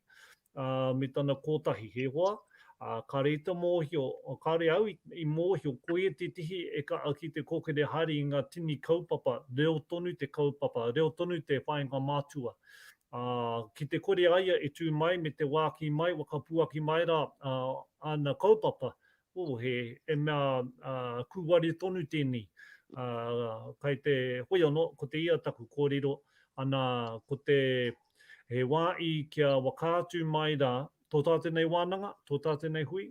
ā, me tana kōtahi, he hoa. Ā, kāre i te mōhio, kāre au i, i mōhio, koia tētehi e kaha ki te kōkiri haere i ngā tini kaupapa, reo tonu te kaupapa, reo tonu te whāinga matua. Ā, ki te kore a ia e tū mai me te wā kī mai, whakapuaki mai rā, ā, āna kaupapa, oh, he, he mea, ā, kūware tonu tēnei. Ā, kai te, hoi anō, ko te ia taku kōrero, ana, ko te, he wā i kia whakaatu mai rā, Tō tātou nei wānanga, tō tātou nei hui,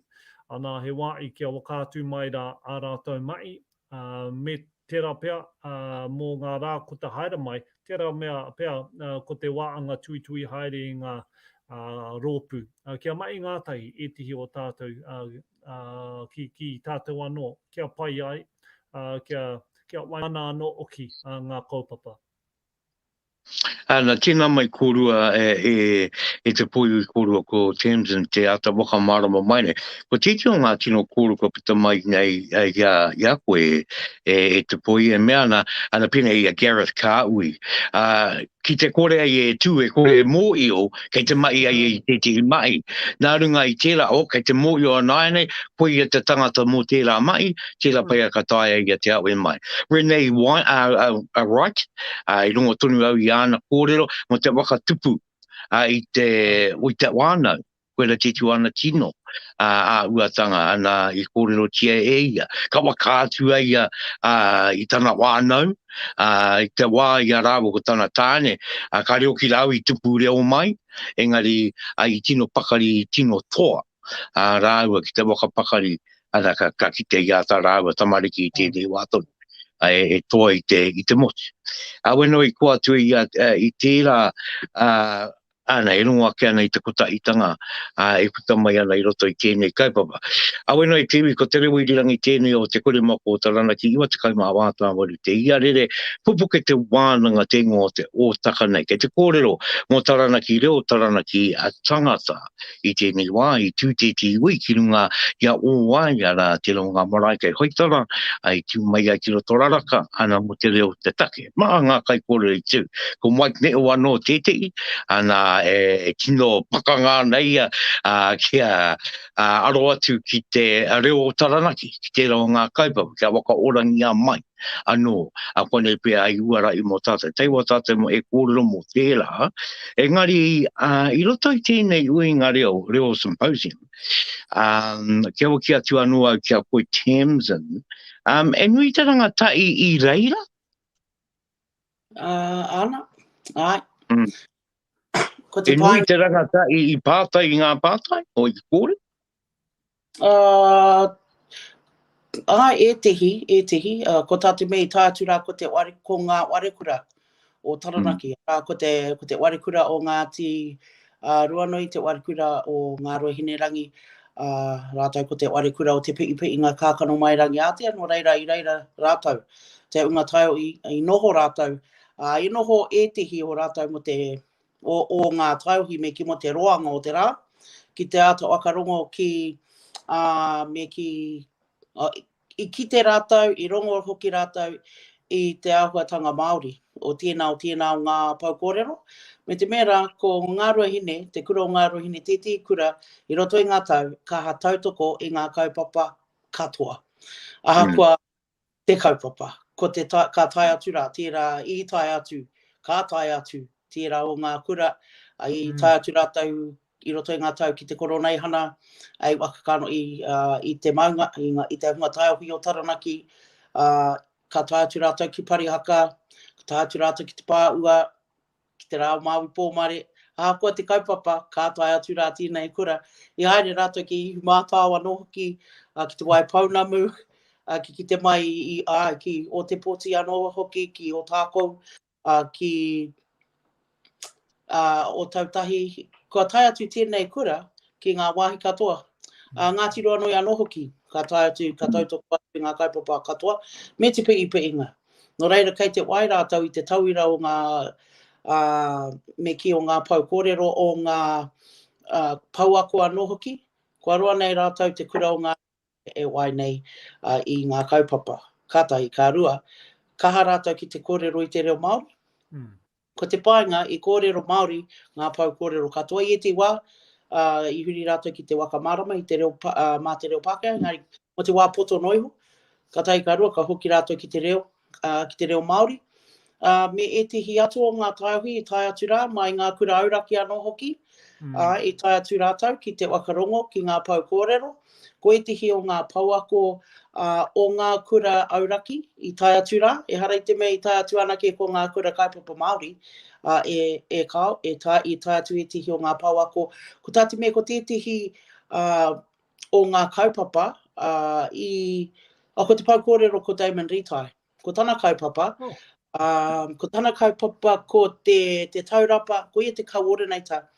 ana he wā i kia whakaatu mai rā ā rātou mahi, ā, me tērā pea, ā, mō ngā rā ko te haere mai, tērā mea pea, ā, ko te wā anga tuitui haere i ngā, ā, rōpū, ā, kia mahi ngātahi ētehi o tātou, ā, ā, ki, ki tātou anō, kia pai ai, ā, kia, kia whai mana anō hoki, ā, ngā kaupapa. Ana, tēnā mai kōrua e, e, e te pōiwi kōrua ko Tamsin te ata whakamārama mai nei. Ko tēti o ngā tino kōrua kua puta mai nei e, i a, i a koe e, e te pōi e mea ana, ana pēnei i a Gareth Kāui. Uh, ki te kore ai e tū, e kore e mōio, kei te mahi ai i tētehi mahi. Nā runga i tērā, oh, kei te mōio anāianei, koia te tangata mō tērā mahi, tērā pea ka taea ia te awe mai. Renee White, uh, uh, uh, Wright, uh, i rongo tonu au i āna kōrero mō te waka tupu uh, i te, i te wānau, koira te tu ana tino uh, a uatanga ana i kōrerotia e ia. Ka whakaatu ai ia uh, i tana wānau, uh, i te wā i a rāua ko tana tāne, uh, ka reo ki rāua i tupu reo mai, engari uh, i tino pakari, i tino toa ā rāua ki te waka pakari, ana ka, ka kite i a tā rāua tamariki i tēnei wā tonu, e, e toa i te, i te motu. A weno i koa atu i, a, i tērā, a, ana, e rongo ake ana i te kotahitanga a, e puta mai ana i roto i tēnei kaupapa. A weno i te iwi, ko te reo irirangi tēnei o Te Koremako o Taranaki 94 tāwaru te iarere, pupuke te wānanga te ingoa o te ōtaka nei. Kei te kōrero mō Taranaki reo, Taranaki tangata. I tēnei wā, i tū tētehi hui ki runga i a Ōwai, arā, tērā o ngā marae kei Hoitara, i tū mai ai ki roto raraka, ana, mō te reo te take. Maha ngā kaikōrero i tū. Ko Mike Ne'o anō tētehi, ana, e tino pakanga ana ia kia aro atu ki te reo o Taranaki, ki tērā o ngā kaupapa, kia whakaorangia mai. anō, a konei pea ai uara i mō tātou. Taiwa tātou mō e kōrero mō tērā, engari uh, i roto i tēnei uinga reo, reo symposium, um, kia hoki atu anō au ki a koe Tamsin, um, e nui te rangatahi i reira? Uh, ana, ai. Mm. Ko te e nui te rangatahi i pātai i ngā pātai, o i kōrero? Uh, āe, ētehi, ētehi, uh, ko tā te mea i tae atu rā ko te ware, ko ngā warekura o Taranaki, mm. arā, ko te, ko te warekura o Ngāti uh, Ruanui, te warekura o Ngā Ruahinerangi, uh, rātou ko te warekura o Te Pi'ipi'inga Kākano Mai Rangiātea, nō reira i reira rātou, te unga taio i, i noho rātou, uh, i noho ētehi o rātou mo te o, o ngā taiohi me ki mō te roanga o te rā, ki te āta whakarongo ki, ā, me ki, ā, i kite rātou, i rongo hoki rātou i te āhuatanga Māori o tēnā, o tēnā o ngā pou kōrero. Me te mea rā, ko Ngāruahine, te kura o Ngāruahine tētehi kura i roto i ngā tau, kaha tautoko i ngā kaupapa katoa. Ahakoa te kaupapa. Ko te ta, ka tae atu rā, tērā i tae atu, ka tae atu tērā o ngā kura, i mm. tae atu rātou i roto i ngā tau ki te koroneihana, i Wakakano, i, uh, i te maunga, i, ngā, i te hunga taiohi o Taranaki, uh, ka tae atu rātou ki Parihaka, ka tae atu rātou ki Te Pāua, ki te Rā o Māui Pōmare, ahakoa te kaupapa, ka tae atu rā tēnei kura. I haere rātou ki Ihumātao anō hoki, ki Te Waipounamu, ki kite mai i, āe, ki Ōtepoti anō hoki, ki Ōtākou, ki Ōtautahi. Kua tae atu tēnei kura ki ngā wāhi katoa. Ngāti Ruanui anō hoki, ka tae atu, ka tautoko atu i ngā kaupapa katoa, me te pi'ipi'inga. Nō reira, kei te wai rātou i te tauira o ngā, ā, me kī o ngā pou kōrero, o ngā, ā, pouako anō hoki. Kua roa nei rātou te kura o ngā e wai nei, ā, i ngā kaupapa. Ka tahi, ka rua, kaha rātou ki te kōrero i te reo Māori. Ko te painga, i kōrero Māori ngā pou kōrero katoa i ētehi wā, ā, i huri rātou ki te waka mārama i te reo, ā, mā te reo Pākehā, engari mō te wā poto noa iho, kātahi ka rua ka hoki rātou ki te reo, ā, ki te reo Māori. Ā, me ētehi atu o ngā taiohi i tae atu rā, mai ngā kura auraki anō hoki, ā, i tae atu rātou ki te whakarongo ki ngā pou kōrero. Ko ētehi o ngā pouako ā, o ngā kura auraki i tae atu rā, ehara i te mea i tae atu anake ko ngā kura kaupapa Māori, ā, e, e kāo, e tae, i tae atu ētehi o ngā pouako. Ko tā te mea ko tētehi, ā, o ngā kaupapa, ā, i, ā, ko te pou kōrero ko Damon Ritai. Ko tana kaupapa, oh. ā, ko tana kaupapa ko te, te taurapa, ko ia te coordinator,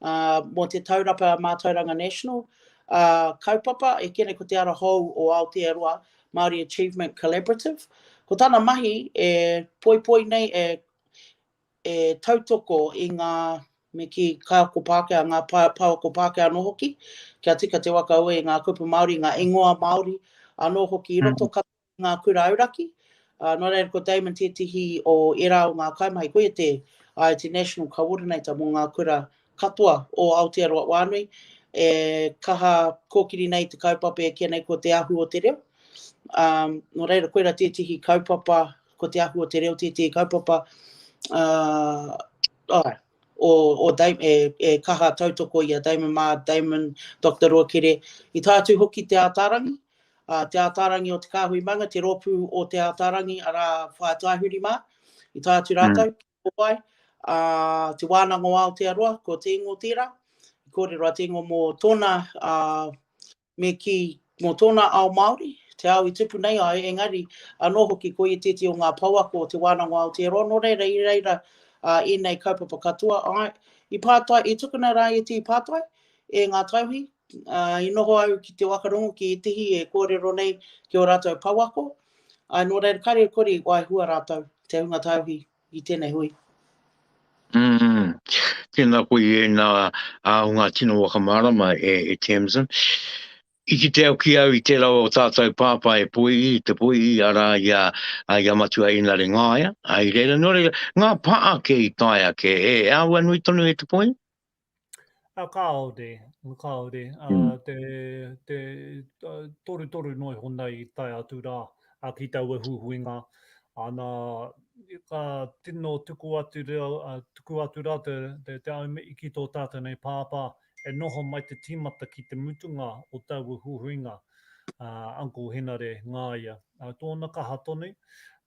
ā, mō te taurapa Mātauranga National, ā, kaupapa, e kene ko te ara hou o Aotearoa, Māori Achievement Collaborative. Ko tana mahi e poipoi nei, e, e tautoko i ngā, me kī, kaiako Pākehā, ngā pouako Pākehā anō hoki, kia tika te waka ue i ngā kupu Māori, ngā ingoa Māori anō hoki i roto katoa i ngā kura auraki. Nō reira, ko Damon tētehi o ērā o ngā kaimahi, koia te, āe, te National Coordinator mō ngā kura katoa o Aotearoa whānui, e kaha kōkiri nei te kaupapa e kīia nei ko Te Ahu o te Reo. Nō reira, koirā tētehi kaupapa ko Te Ahu o te Reo tētehi kaupapa uh, oh, o, o Dame, e, e kaha tautoko i a Damon mā, Damon, Dr. Ruakere. I tae atu hoki Te Ātaarangi, uh, Te Ātaarangi o Te Kāhui Maunga, te rōpū o Te Ātaarangi, arā Whaea Taihuri mā, i tae atu rātou, mm. ki Kōwhai, uh, Te Wānanga o Aotearoa, ko Te Ingo tērā, i kōrero a Te Ingo mō tōna uh, me kī, mō tōna ao Māori, te ao i tupu nei ai, engari anō hoki ko ia tētehi o ngā pouako o Te Wānanga o Aotearoa, nō reira i reira ēnei kaupapa katoa, āe, i pātai, i tukuna rā ētehi pātai e ngā taiohi, i noho au ki te whakarongo ki ētehi e kōrero nei ki ō rātou pouako, āe, nō reira kāre e kore i waihua rātou, te hunga taiohi i tēnei hui. Mm, tēnā koe i ēnā ā, o ngā tino whakamārama e, e Tamsin. I kite au ki au i tērā o tātou pāpā e Poi'i, te Poi'i, arā i a, i a Matua Enare Ngāia, ā, i reira, nō reira, ngā pā ake i tae ake, e, e āhua nui tonu e te Poi'i? A, kāore, kāore. A, mm. te, te torutoru noa iho nei i tae atu rā a, ki taua huihuinga. Ana, ka tino tuku atu, reo, tuku atu rā te, te, te aumihi ki tō tātou nei pāpā e noho mai te tīmata ki te mutunga o taua huihuinga, uh, Uncle Henare Ngāia. Uh, tōna kaha tonu,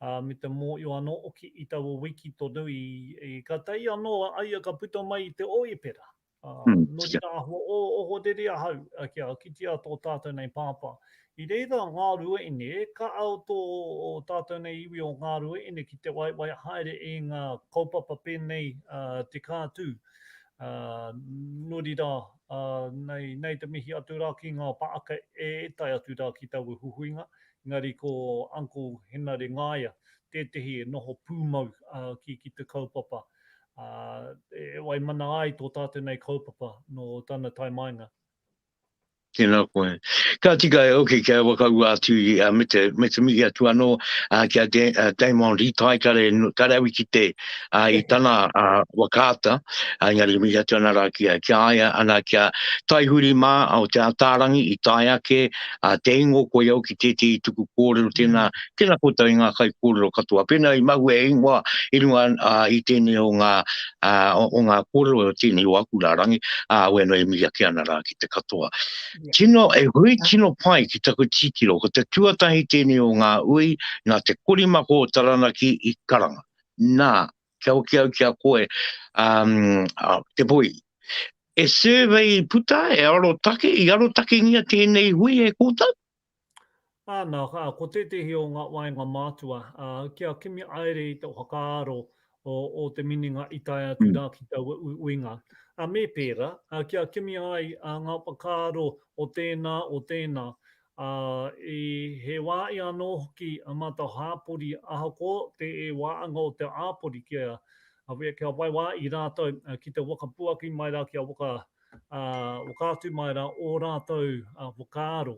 uh, me te mōio anō oki i taua wiki tonu i, i ka tei anō a ia ka puta mai i te oipera. Uh, mm, nō reira ahua o, ohorere ahau uh, kia kitea tō tātou nei pāpā. I reira ngā ruaene, e ka au tō o tātou nei iwi o ngā ruaene ki te waiwai haere i ngā kaupapa pēnei uh, te kātū. Uh, nō reira, uh, nei, nei te mihi atu rā ki ngā paaka e tae atu rā ki taua huhuinga, engari ko Uncle Henare Ngaia tētehi e noho pūmau ki, ki te kaupapa, uh, e waimana ai tō tātou nei kaupapa nō tana tae mainga. Tēnā koe. Ka tika e oki kia whakaua atu i, uh, me, te, me te mihi atu anō uh, ki a De, uh, Damon Ritai, kare, kare au i kite uh, i tana uh, whakaata, uh, engari mihi atu ana rā ki a, ki a ia, ana ki a Taihuri mā o Te Ataarangi i tae ake, a Te Ingo koia hoki tētehi tuku kōrero tēnā, tēnā koutou i ngā kaikōrero katoa. Pēnā i mahue e ingoa i runga i tēnei o ngā, o ngā kōrero o tēnei o aku rārangi, ā, wēnā e mihi ake ana rā ki te katoa. Tino, e hui tino pai ki taku titiro, ko te tuatahi tēnei o ngā ui nā te korimako o Taranaki i karanga. Nā, kia hoki au ki a koe, um, te poi, e survey i puta, e arotake, i arotakengia tēnei hui e koutou? Āna, ko tētehi o ngā waenga mātua, kia kimi aere i te whakaaro o, o te minenga i tae atu mm. rā ki taua uiuinga. A me pērā, kia kimi ai ngā whakaaro o tēnā, o tēnā, Ā, i, he wā i anō hoki a mātou hāpori ahakoa te e wāanga o te āpori kia, kia whai wā i rātou ki te whakapuaki mai rā, kia whaka, ā, whakaatu mai rā ō rātou whakaaro.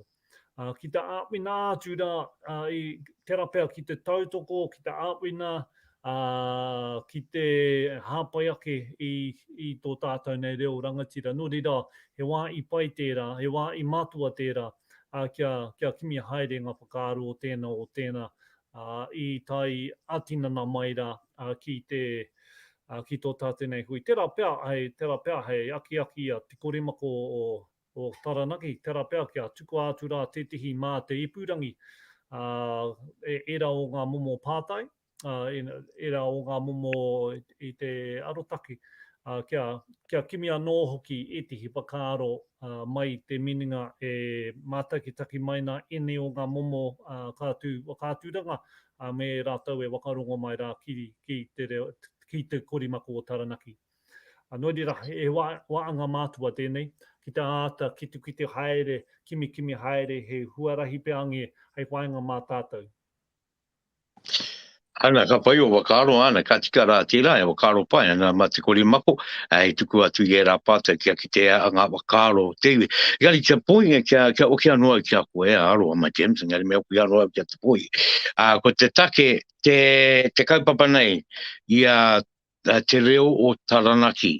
Ā, ki te āwhina atu rā, ā, i, tērā pea ki te tautoko, ki te āwhina, ā, ki te hāpai ake i, i tō tātou nei reo rangatira. Nō reira, he wā i pai tērā, he wā i matua tērā, ā, kia, kia kimi haere ngā whakaaro o tēnā, o tēnā, ā, i tae ā-tinana mai rā, ā, ki te, ā, ki tō tātou nei hui. Tērā pea, hei, tērā pea hei akiaki a Te Korimako o, o Taranaki, tērā pea kia tukua atu rā tētehi mā te ipurangi, ā, e, ērā o ngā momo pātai, ā, ērā o ngā momo i te arotake, ā, kia, kia kimi anō hoki ētehi whakaaro, ā, mai i te minenga e mātakitaki mai nā ēnei o ngā momo, ā, kātū whakaaturanga, ā, me rātou e whakarongo mai rā ki, ki te reo, ki te korimako o Taranaki. Nō reira, he wāanga mātua tēnei, ki te āta kitekite haere, kimikimi haere he huarahi pea ange hei whāinga mā tātou. Ana, ka pai o whakaaro, ana, ka tika rā tērā, e whakaaro pai ana mā te korimako, hei tuku atu i ērā pātai kia kitea ngā whakaaro o te iwi. Engari kia poinga, kia, kia oki anō au ki a koe, aroha mai James, engari me oki anō au ki a Te Poi. Ā, ko te take, te, te kaupapa nei, i a te reo o Taranaki.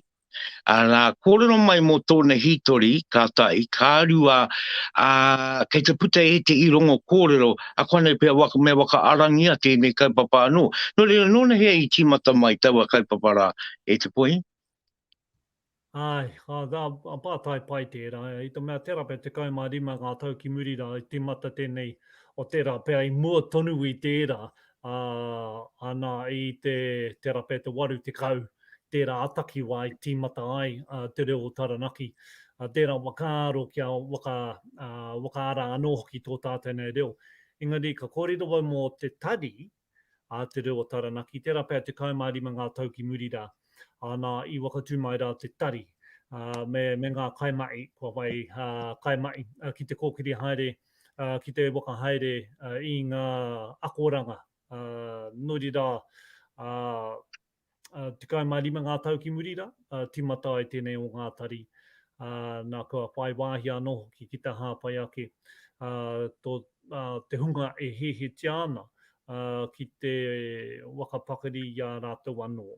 Arā, kōrero mai mō tōna hītori, ka tahi, ka rua, ā, kei te puta ētehi rongo kōrero, a koanei pea waka, me whakaarangia tēnei kaupapa anō. Nō reira, nōnahea i tīmata mai taua kaupapa rā, e Te Poihi? Āe, a pātai pai tērā, i te mea tērā pea 15 ngā tau ki muri rā i tīmata tēnei, o tērā pea i mua tonu i tērā, ā, ana i te, tērā pea te 80, tērā takiwā i tīmata ai te reo o Taranaki. Tērā whakaaro kia waka, whakaara anō hoki tō tātou nei reo. Engari ka kōrero au mō te tari, a Te Reo o Taranaki, tērā pea 15 ngā tau ki muri rā, ana i whakatū mai rā te tari me, me ngā kaimahi, kua whai kaimahi ki te kōkiri haere, ki te whakahaere i ngā akoranga. Nō reira, 15 ngā tau ki muri rā, tīmata ai tēnei o ngā tari, nā kua whai wāhi anō hoki ki te hāpai ake tō, te hunga e hiahiatia ana ki te waka pakari i a rātou anō.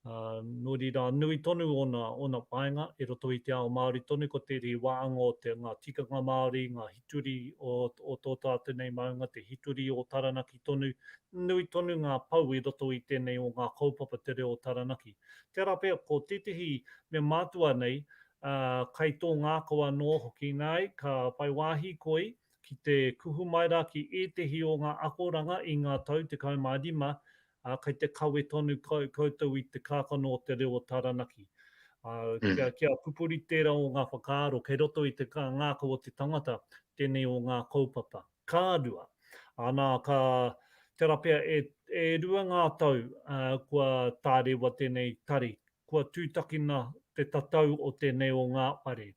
Nō reira, nui tonu ōna, ōna painga i roto i te ao Māori tonu, ko tētehi wāanga o te, ngā tikanga Māori, ngā hituri o, o tō tātou nei maunga, te hituri o Taranaki tonu, nui tonu ngā pou i roto i tēnei o ngā kaupapa te reo o Taranaki. Tērā pea ko tētehi mea mātua nei, ā, kai tō ngākau anō hoki, nāi, ka whai wāhi koe ki te kuhu mai rā ki ētehi o ngā akoranga i ngā tau 15, ā, kai te kawe tonu koutou i te kākano o te reo o Taranaki. Ā, kia, kia pupuri tērā o ngā whakaaro kei roto i te ngākau o te tangata tēnei o ngā kaupapa. Ka rua. Ana, ka, tērā pea e, e rua ngā tau kua tārewa tēnei tari, kua tūtakina te tatau o tēnei o ngā whare.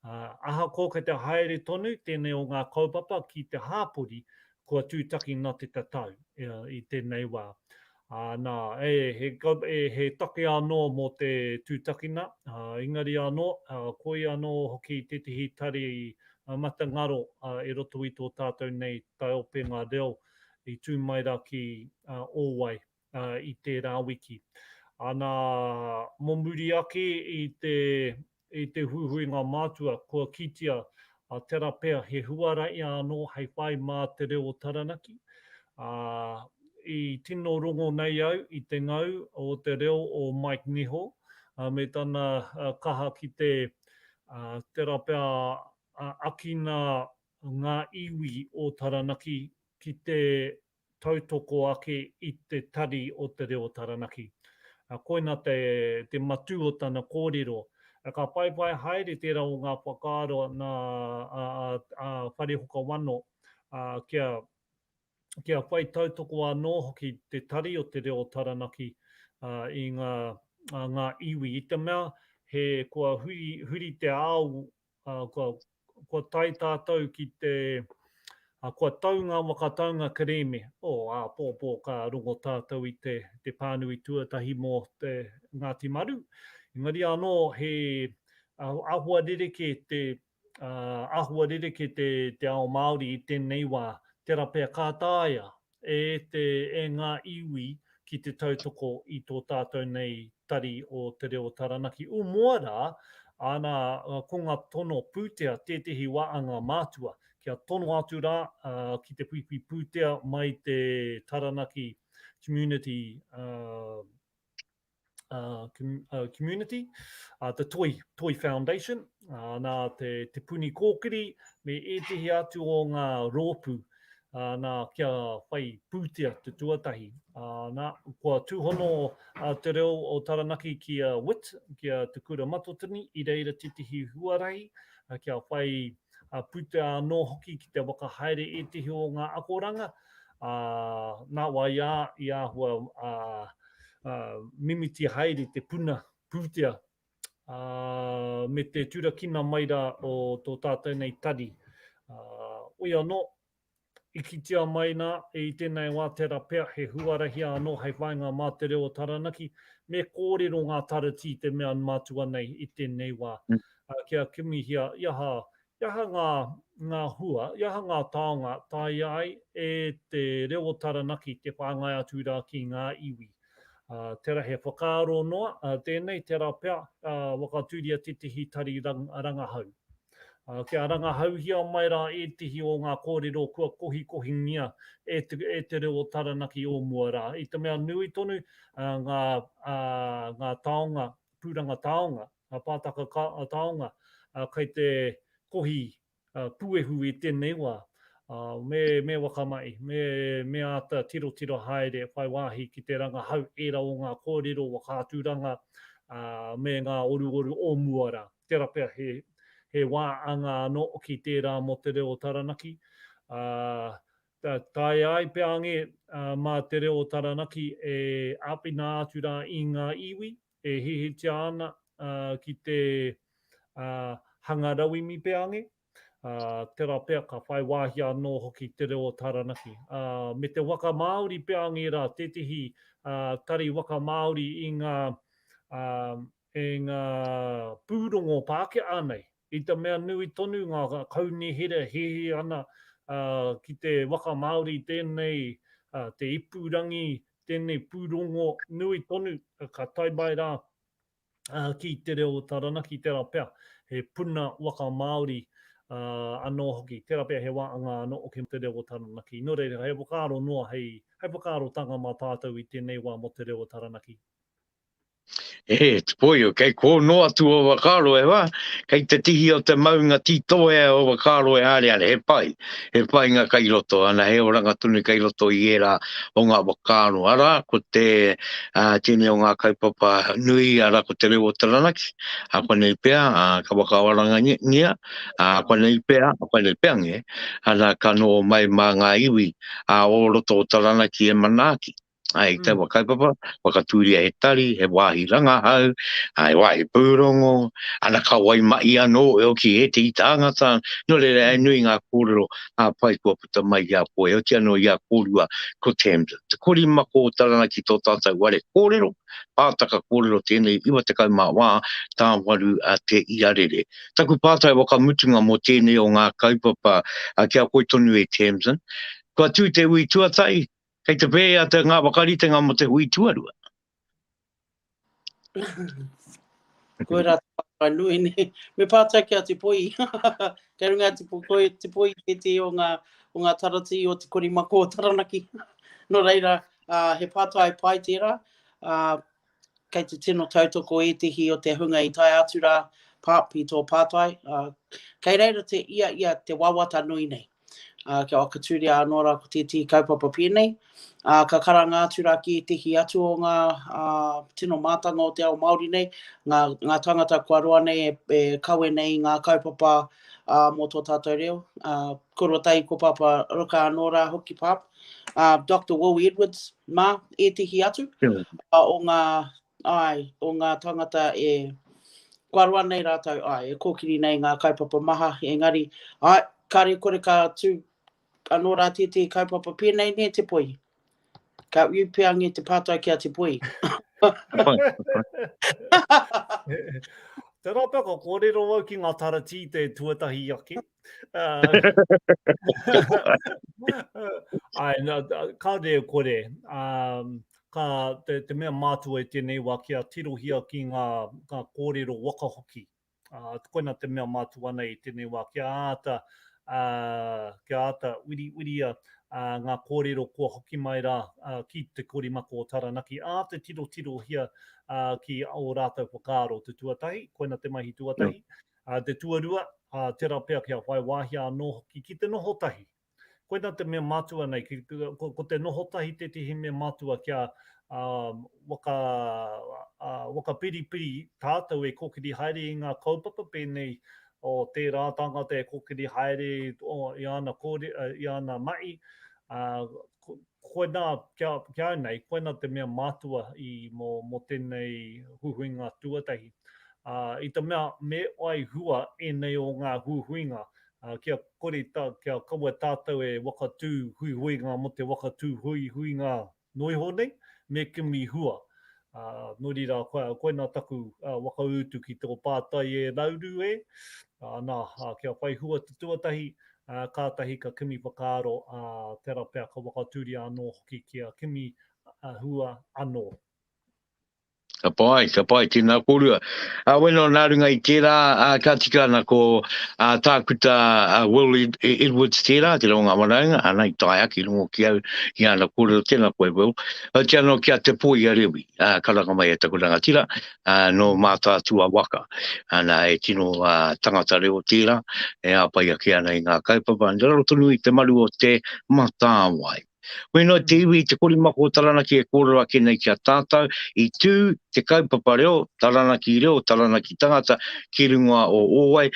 Ahakoa kei te haere tonu tēnei o ngā kaupapa ki te hāpori, kua tūtakina te tatau i tēnei wā. Nā, e, he, e, he take anō mō te tūtakina, engari anō, koia anō hoki tētehi tari matangaro i roto i tō tātou nei taiopenga reo i tū mai rā ki Ōwai i tērā wiki. Ana, mō muri ake i te, i te huihuinga mātua, kua kitea a tera pea he huarahi anō hei whai mā te reo o Taranaki. Ā, i tino rongo nei au i te ngau o te reo o Mike Niho, me tana kaha ki te, tera pea akina ngā iwi o Taranaki ki te tautoko ake i te tari o te reo Taranaki. Koina te, te matū o tana kōrero. Ka whaiwhai haere tērā o ngā whakaaro nā a, a, a Wharehoka a, kia, kia whai tautoko anō hoki te tari o te reo Taranaki a, i ngā, a, ngā iwi. I te mea he kua huri, huri te ao kua, kua tae tātou ki te, kua tau ngā whakataunga kerēme, oh, āpōpō ka rongo tātou i te, te pānui tuatahi mō te Ngāti Maru. Engari anō he āhua rerekē te, āhua rerekē te, te ao Māori i tēnei wā, tērā pea ka taea e te, e ngā iwi ki te tautoko i tō tātou nei tari o Te Reo Taranaki. U mua rā, ana, ko ngā tono pūtea tētehi wāanga mātua, kia tono atu rā ki te whiwhi pūtea mai te Taranaki Community uh, com, uh, community, uh, the Toi, Toi Foundation, uh, nā te, te Puni Kōkiri me ētehi atu o ngā rōpū, uh, nā kia whai pūtea te tuatahi. Uh, nā, kua tūhono uh, te reo o Taranaki ki a WIT, ki a Te Kura Matotini, i reira tētehi huarahi uh, kia whai uh, pūtea anō hoki ki te whakahaere ētehi o ngā akoranga, ā, nā wai ā, i āhua ā, ā, mimiti haere te puna pūtea, ā, me te turakina mai rā o tō tātou nei tari. Ā, oi anō, i kitea mai nā, i tēnei wā tērā pea he huarahi anō hei whāinga mā te reo o Taranaki, me kōrero ngā taratī te mea matua nei i tēnei wā, ā, kia kimihia i aha He aha ngā, ngā hua, he aha ngā taonga taea ai e te reo o Taranaki te whāngai atu rā ki ngā iwi? Ā, tērā he whakaaro noa, ā, tēnei, tērā pea, ā, whakatūria tētehi tari rang, rangahau. Ā, kia rangahauhia mai rā ētehi o ngā kōrero kua kohikohingia e te, e te reo o Taranaki o mua rā, i te mea nui tonu, ā, ngā, ā, ngā taonga, pūranga taonga, ngā pātaka taonga kei te kohi puehu i tēnei wā. Me, me wakamai, me, me āta tirotiro haere, whai wāhi ki te rangahau ērā o ngā kōrero, whakaaturanga, me ngā oruoru o mua rā. Tērā pea he, he wā anga anō ki tērā mō te reo o Taranaki. Taea ai pea ange mā te reo o Taranaki e āwhina atu rā i ngā iwi, e hihitia ana ki te hanga rauemi pea ange, tera pea ka whai wāhi anō hoki te reo o Taranaki. Me te waka Māori pea ange rā, tētehi tari waka Māori i ngā, i ngā pūrongo Pākehā nei, i te mea nui tonu ngā kaunihera hihi ana ki te waka Māori tēnei, te ipurangi, tēnei pūrongo nui tonu ka tae mai rā ki te reo o Taranaki, tērā pea he puna waka Māori anō hoki, tērā pea he wāanga anō hoki mō te reo o Taranaki. Nō reira, he whakaaro noa hei, hei whakaarotanga mā tātou i tēnei wā mō te reo o Taranaki. E, te poio, kei kō noa atu o whakaaro e wā, kei te tihi o te maunga tītoea o whakaaro e haere ana, he pai, he painga kei roto, ana he oranga tonu kei roto i ērā o ngā whakaaro. Arā, ko te, uh, tēnei o ngā kaupapa nui, arā, ko te reo o Taranaki, a konei pea, a, ka whakaorangangia, a konei pea, a konei pea nge, ana ka noho mai mā ngā iwi a o roto o Taranaki e manaaki. Ai, mm. taua kaupapa, whakatūria he tari, he wāhi rangahau, he wāhi pūrongo, ana ka waimahi anō e oki e te tāngata, nō reira e nui ngā kōrero ngā pai kua puta mai i a koe, oti anō i a kōrua ko Tamsin. Te korimako o Taranaki tō tātou ware kōrero, pātaka kōrero tēnei 94 tāwaru a te iarere. Taku pātai whakamutunga mō tēnei o ngā kaupapa ki a koe tonu e Tamsin, kua tū te ui tuatahi, Kei te pēhea te ngā whakaritenga mō te hui tuarua? Koirā te pātai nui nei. Me pātai ki a Te Poi. Kei runga Te Poi, Te Poi tētehi o ngā, o ngā taratī o Te Korimako o Taranaki. Nō reira, uh, he pātai pai tērā. Uh, kei te tino tautoko ētehi o te hunga i tae atu rā, Pāp, i tō pātai. Uh, kei reira te ia ia te wawata nui nei. Ā, kia whakatūria anō rā ko tētehi kaupapa pēnei. Ā, ka karanga atu rā ki ētehi atu o ngā ā, tino mātanga o te ao Māori nei, ngā, ngā tāngata kua roa nei e, e kawe nei i ngā kaupapa ā, mō tō tātou reo. Ā, koro tahi ko Pāpā Ruka anō rā hoki Pāp. Ā, Doctor Will Edwards mā, ētehi atu ā, o ngā Āe, o ngā tāngata e, kua roa nei rātou, āe, e kōkiri nei ngā kaupapa maha, engari, āe, kāre kore ka tū anō rā tētehi kaupapa pēnei nē, Te Poi? Ka ui pea nge te pātai ki a Te Poi. Tērā pea ka kōrero au ki ngā taratī te tuatahi ake. Āe, kāore e kore. Ka, te, te mea mātua i tēnei wā kia tirohia ki ngā, ngā kōrero waka hoki. Ā, koina te mea mātua nei i tēnei wā, kia āta, ā, kia āta wiriwiria ā, ngā kōrero kua hoki mai rā ā, ki Te Korimako o Taranaki, āta tirotirohia ā, ki ō rātou whakaaro te tuatahi, koina te mahi tuatahi. Ā, te tuarua, ā, tērā pea kia whai wāhi anō hoki ki te noho tahi. Koina te mea matua nei, ki, ko, ko te noho tahi tētehi mea matua kia um, waka, uh, wakapiripiri tātou e kōkiri haere i ngā kaupapa pēnei o tērā tangata e kōkiri haere o, i āna, kōre, i āna mahi, uh, koinā, kia, kia au nei, koinā te mea matua i mō, mō tēnei huihuinga tuatahi. Uh, I te mea me whai hua ēnei o ngā huihuinga, uh, kia kore ta, kia kaua tātou e wakatū huihuinga mō te wakatū huihuinga noa iho nei, me kimi hua. Ā, nō reira, koinā taku whakautu ki tō pātai e Rauru e, ā, nā, kia whai hua te tuatahi, ā, kātahi ka kimi whakaaro, ā, tērā pea ka whakatūria anō hoki kia kimi hua anō. Ka pai, ka pai, tēnā kōrua. Ā, weno, nā runga i tērā, ā, ka tika ana ko ā, Tākuta ā, Will Ed, Edwards tērā, te reo ngā whanaunga, ana i tae ake i rongo ki au i āna kōrero, tēnā koe Will. Oti anō ki a Te Poi a Rewi, ā, karanga mai e taku rangatira, ā, nō Mātaatua waka. Ana, e tino ā, tangata reo tērā, e āpai ake ana i ngā kaupapa, nā raro tonu i te maru o te Mātāwai. Wēnā te iwi i te korimako o Taranaki e kōrero ake nei ki a tātou, i tū te kaupapa reo, Taranaki reo, Taranaki tangata, ki runga o Ōwai,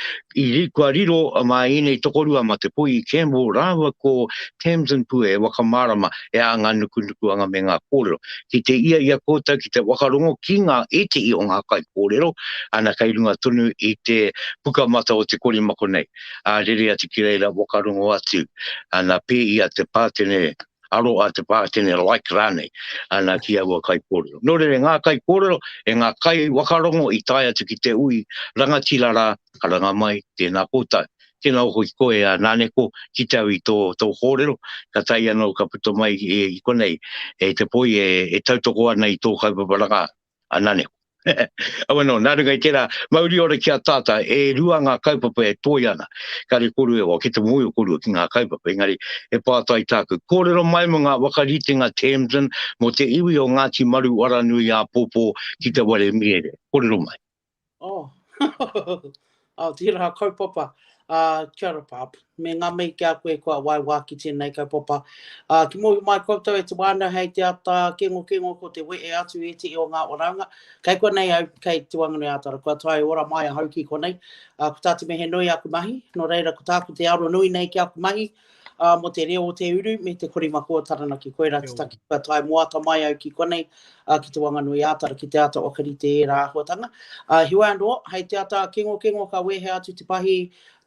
i kua riro mā ēnei tokorua mā Te Poihi Campbell rāua ko Tamsin Pue e whakamārama e a ngā nukunukuanga me ngā kōrero. Ki te ia i a koutou ki te whakarongo ki ngā ētehi o ngā kaikōrero, ana kei runga tonu i te pukamata o te korimako nei. ā, rere atu ki reira whakarongo atu, ana, pēia te pātene aro a te pātene like rānei, ana, ki aua kaikōrero. Nō reira, ngā kaikōrero, e ngā kaiwhakarongo i tae atu ki te ui rangatira rā, karanga mai, tēnā koutou. Tēnā hoki koe a Naneko, ki te au i tō, tō kōrero, ka tae anō ka puta mai i konei, e te poi e, e tautoko ana i tō kaupapa rangahau. A Naneko. Awe no, nā runga i tērā, mauri ora ki a tātou, e rua ngā kaupapa e toi ana. Kare korua, wa, ki te mōhio korua ki ngā kaupapa, engari he pātai tāku. Kōrero mai mō ngā whakaritenga Tamsin mō te iwi o Ngāti Maru Aranui āpōpō ki te ware miere. Kōrero mai. Oh, oh, tērā kaupapa. Uh, kia ora, Pāp. Me ngā mihi ki a koe kua waewā ki tēnei kaupapa. Uh, ki mōhio mai koutou e te wānau hei te ata kengokengo ko te wehe atu ētehi o ngā whanaunga. Kei konei au, kei Te Whanganui-ā-Tara. Kua tae ora mai ahau ki konei. Uh, ko tā Te Mehe Nui aku mahi. Nō reira, ko tāku te aro nui nei ki aku mahi. ā, mō te reo o te uru me te korimako o Taranaki. Koirā te take kua tae moata mai au ki konei, ā, ki Te Whanganui-ā-Tara, ki te āta whakarite ērā āhuatanga. Ā, heoi anō, hei te ata kengokengo ka wehea atu te pahi,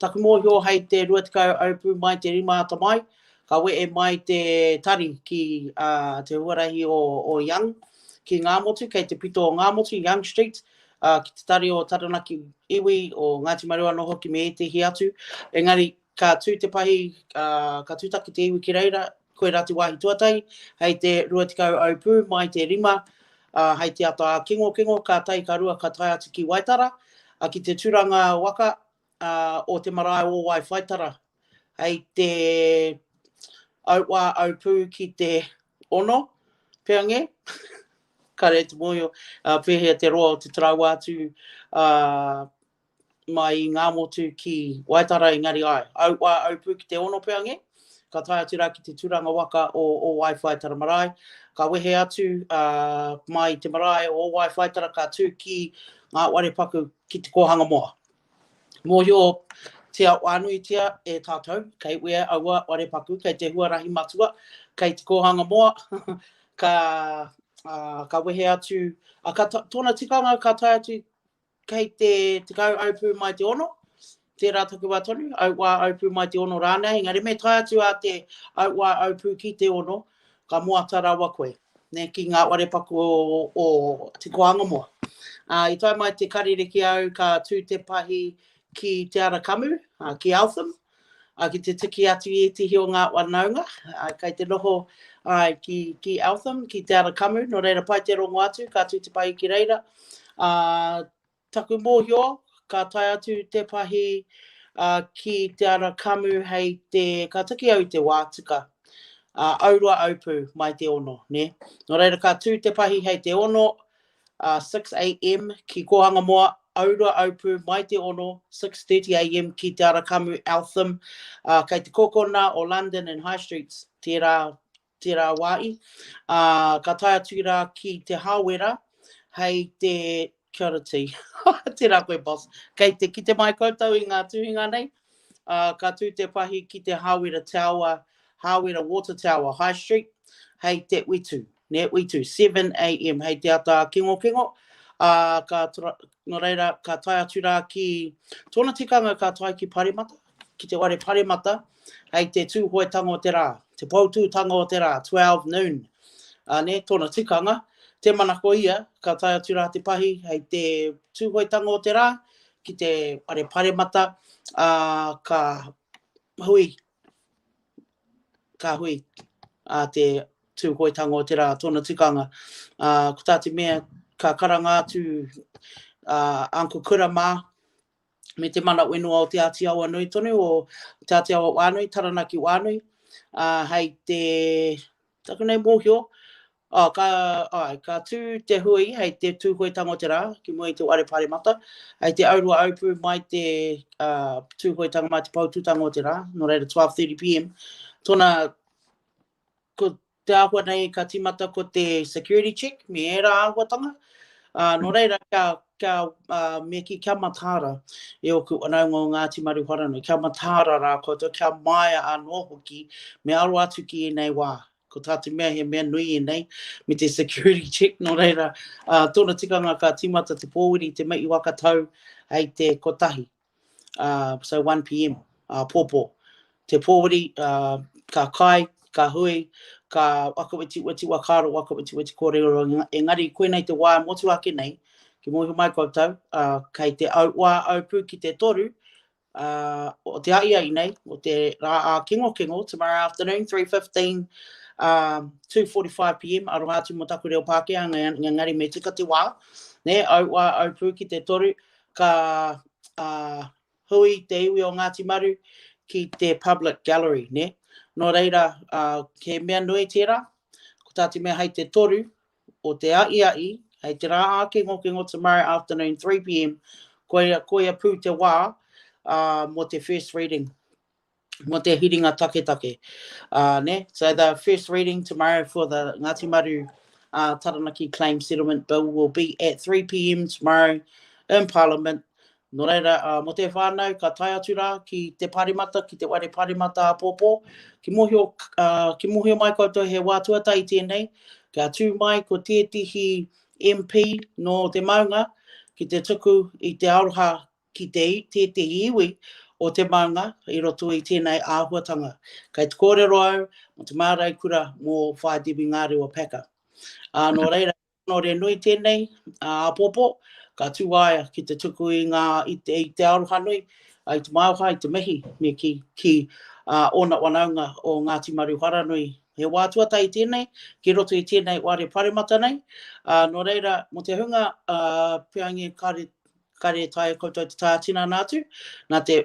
taku mōhio hei te 20 aupū mai te rima ata mai, ka wehe mai te tari ki, ā, te huarahi o, o Young, ki Ngāmotu, kei te pito o Ngāmotu, Young Street, ā, ki te tari o Taranaki iwi, o Ngāti Maru anō hoki me ētehi atu. Engari, Ka tū te pahi, ā, ka tūtaki te iwi ki reira, koirā te wāhi tuatahi, hei te 20 aupū mai te rima, ā, hei te ata ā-kengokengo, kātahi ka rua ka tae atu ki Waitara, ā, ki te tūranga waka, ā, o te marae o Waiwhaitara, hei te auwā aupū ki te ono, pea nge? Kare te mōhio, ā, pēhea te roa o te taraiwa atu, ā, mai i Ngāmotu ki Waitara engari āe, auā aupū ki te ono pea nge, ka tae atu rā ki te tūranga waka o o Waiwhaitara marae, ka wehe atu ā, mai i te marae o Waiwhaitara ka tū ki ngā wharepaku ki te kōhanga moa. Mōhio tia whānuitia e tātou, kei wea aua wharepaku, kei te huarahi matua, kei te kōhanga moa, ka, ā, ka wehe atu, ā, ka, tōna tikanga ka tae atu Kei te 10 aupū mai te ono, tērā takiwā tonu, auwā aupū mai te ono rānei, engari me tae atu a te auwā aupū ki te ono, ka moata rawa koe, ne, ki ngā wharepaku o, o Te Koangamoa. Ā, i tae mai te karere ki au, ka tū te pahi ki Te Ara Kamu, ā, ki Eltham, ā, ki te tiki atu i ētehi o ngā whanaunga, ā, kei te noho Āe, ki, ki Eltham, ki Te Ara Kamu, nō reira pai te rongo atu, ka tū te pahi ki reira. Ā, taku mōhio, ka tae atu te pahi ā, ki Te Ara Kamu hei te, ka tiki au i te wā tika, ā, aurua aupū mai te ono, nē. Nō reira ka tū te pahi hei te ono, ā, 6am ki Kōhangamoa, aurua aupū mai te ono, 6.30am ki Te Ara Kamu, Eltham, ā, kei te kokona o London and High Streets tērā, tērā wā i. Ā, ka tae atu rā ki Te Hāwera hei te, kia ora Tī, tērā koe boss, kei te kite mai koutou i ngā tuhinga nei, ā, ka tū te pahi ki te Hāwera Tower, Hāwera Water Tower, High Street, hei te Witu. Ne, Witu, 7am, hei te ata kengokengo, ā, ka, nō reira, ka tae atu rā ki, tōna tikanga ka tae ki Paremata, ki te whare Paremata, hei te tūhoetanga o te rā, te poutūtanga o te rā, 12 noon, ā, nē, tōna tikanga, te manako ia, ka tae atu rā te pahi hei te tūhoetanga o te rā, ki te whare Paremata, ā, ka hui ka hui a te tūhoetanga o te rā, tōna tikanga. Ā, ko tā te mea, ka karanga atu a Uncle Kura mā, me te mana whenua o Te Āti Awa nui tonu, o Te Āti Awa Wānui, Taranaki Wānui, ā, hei te, taku nei mōhio, Ā, ka, āe, ka tū te hui hei te Tūhoetanga o te rā, ki mua i te Whare Pāremata, hei te aurua aupū mai te ā, Tūhoetanga mai te Poutūtanga o te rā, nō reira 12.30 pm. Tōna, ko te āhua nei ka tīmata ko te security check me ērā āhuatanga. Ā, nō reira, kia, kia, ā, me kī, kia mataara e ōku whanaunga o Ngāti Maruwharanui, kia mataara rā koutou, kia māia anō hoki, me aro atu ki ēnei wā. Ko tā te mea he mea nui ēnei me te security check, nō reira, ā, tōna tikanga ka tīmata te pōwiri te mei waka tau hei te kotahi, ā, so 1pm, āpōpō. Te pōwiri, ā, ka kai, ka hui, ka whakawetiweti whakaaro, whakawetiweti kōrero, engari koinei te wā motuhake nei, ki mōhio mai koutou, ā, kei te au, wā aupū ki te toru, uh, o te a'ia'i nei, o te rā ā-kengokengo, tomorrow afternoon, 3.15, um, 2.45pm, aroha atu mō taku reo Pākehā, engari me tika te wā, ne, au wā, au pū ki te toru, ka uh, hui te iwi o Ngāti Maru ki te public gallery, ne. Nō reira, uh, he mea nui tērā, ko tā te mea hei te toru, o te a'ia'i, hei te rā ākengokengo tomorrow afternoon 3pm, koia, koia pū te wā uh, mō te first reading, mō te hiringa taketake. Uh, ne? So the first reading tomorrow for the Ngāti Maru uh, Taranaki Claim Settlement Bill will be at 3pm tomorrow in Parliament. Nō reira, mō te whānau, ka tae atu rā ki te paremata, ki te whare paremata āpōpō, ki mōhio, ki mōhio mai koutou he wā tuatahi tēnei, kia tū mai ko tētehi MP nō te maunga ki te tuku i te aroha ki te tētehi iwi o te maunga i roto i tēnei āhuatanga. Kei te kōrero au mō te māreikura mō Whaea Debbie Ngārewa Packer. Ā, nō reira, Honore nui tēnei, ā, āpōpō, ka tū a ia ki te tuku i ngā, i te, i te aroha nui, i te maioha, i te mihi, me ki, ki ā, ōna whanaunga o Ngāti Maruharanui. He wā tuatahi tēnei, ki roto i tēnei whare paremata nei, ā, nō reira, mō te hunga, ā, peangi kāre, kāre e taea koutou te tae ā-tinana atu, nā te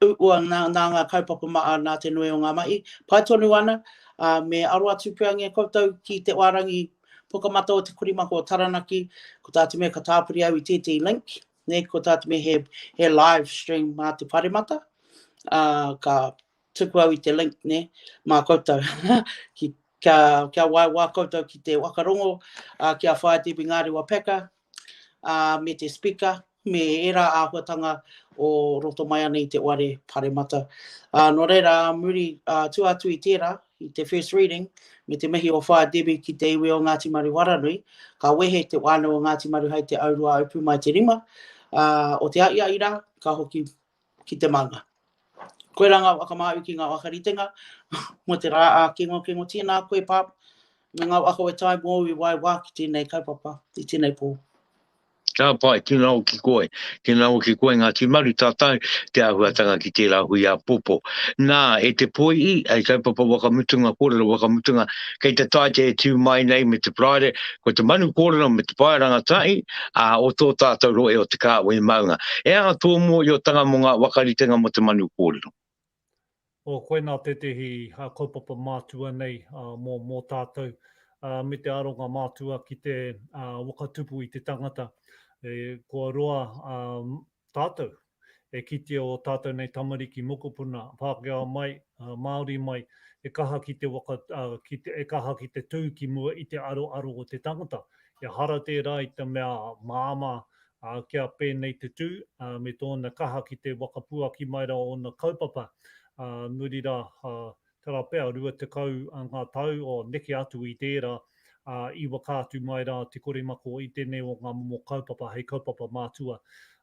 uua nā, nā ngā kaupapa maha, nā te nui o ngā mahi. Pai tonu ana, ā, me aro atu pea nge koutou ki te wārangi pukamata o Te Korimako o Taranaki, ko tā te mea ka tāpiri au i tētehi link, nē, ko tā te mea he, he live stream mā te paremata, ā, ka tuku au i te link, nē, mā koutou, ki, kia, kia waewae koutou ki te whakarongo, ā, ki a Whaea Debbie Ngārewa Packer, ā, me te Speaker, me ērā āhuatanga o roto mai ana i te ware paremata. Ā, nō reira, ā muri, ā, tua atu i tērā, i te first reading, me te mihi o Whaea Debbie ki te iwi o Ngāti Maru Waranui, ka wehe te whānau o Ngāti Maru hei te aurua aupū mai te rima, ā, o te a'ia'i rā, ka hoki ki te maunga. Koirā ngā whakamāui ki ngā whakaritenga mō te rā ā-kengokengo. Tēnā koe, Pāp, me ngā whakawhetai mōu i wae wā ki tēnei kaupapa, i tēnei pō. Ka pai, tēnā hoki koe, tēnā hoki koe Ngāti Maru tātou te āhuatanga ki tērā hui āpōpō. Nā, e te poi'i, hei kaupapa whakamutunga, kōrero whakamutunga, kei te taite e tū mai nei me te Paraire, ko te manu kōrero me te pae rangatahi, ā, o tō tātou rohe o Te Kāhui Maunga. He aha tō mōhiotanga mō ngā whakaritenga mō te manu kōrero? Oh, koinā tētehi kaupapa mātua nei mō, mō tātou, me te aronga mātua ki te waka tupu i te tangata. E, kua roa tātou e kitea o tātou nei tamariki mokopuna, Pākehā mai, Māori mai, e kaha ki te waka, ki te, e kaha ki te tū ki mua i te aroaro o te tangata. Ehara tērā i te mea māmā ā, kia pēnei te tū, ā, me tōna kaha ki te whakapuaki mai rā ōna kaupapa, ā, muri rā, ā, tērā pea, 20 ngā tau, o, neke atu i tērā, ā, i whakaatu mai rā Te Korimako i tēnei o ngā momo kaupapa hei kaupapa mātua.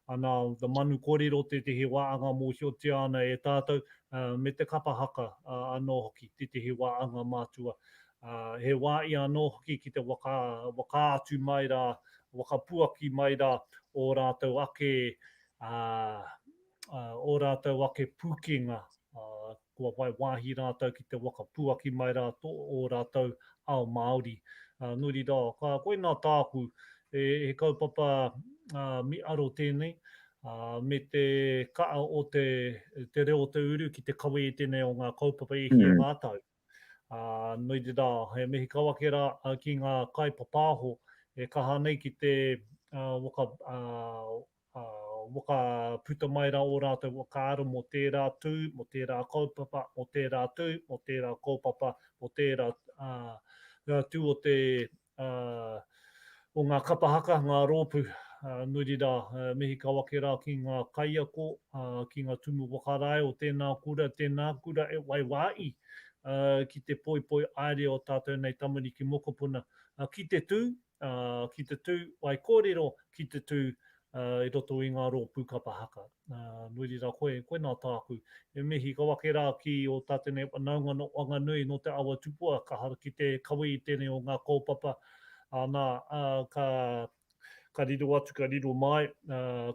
Ana, the manu kōrero tētehi wā anga mōhiotia ana e tātou, ā, me te kapa haka, ā, anō hoki tētehi wā anga mātua. Ā, he wā ia anō hoki ki te waka, whakaatu mai rā, whakapuaki mai rā ō rātou ake, ā, ō rātou ake pūkenga, ā, kua whai wāhi rātou ki te whakapuaki mai rā tō ō rātou ao Māori. Ā, nō reira, ka, koinā tāku, e, he kaupapa, ā, mīharo tēnei, ā, me te kaha o te, te reo o te uru ki te kawe i tēnei o ngā kaupapa e hia ngā tau. Ā, nui te rā, he mihi kau ake rā ki ngā kaipapāho e kaha nei ki te waka, waka puta mai rā ō rātou whakaaro mō tērā tū, mō tērā kaupapa, mō tērā tū, mō tērā kaupapa, mō tērā tū o te o ngā kapa haka, ngā rōpū, nui rā, mihi kau ake rā ki ngā kaiako, ki ngā tumu whakarae o tēnā kura, tēnā kura e whai wā i ki te poipoi aere o tātou nei tamariki mokopuna ki te tū, ki te tū whai kōrero, ki te tū i roto i ngā rōpū kapa haka. Nui rira koe, koinā tāku. E mihi kau ake rā ki ō tātou nei whanaunga nō Wanganui, nō Te Awa Tupua, ka hara ki te kawe i tēnei o ngā kōpapa, ana, ka, ka riro atu, ka riro mai,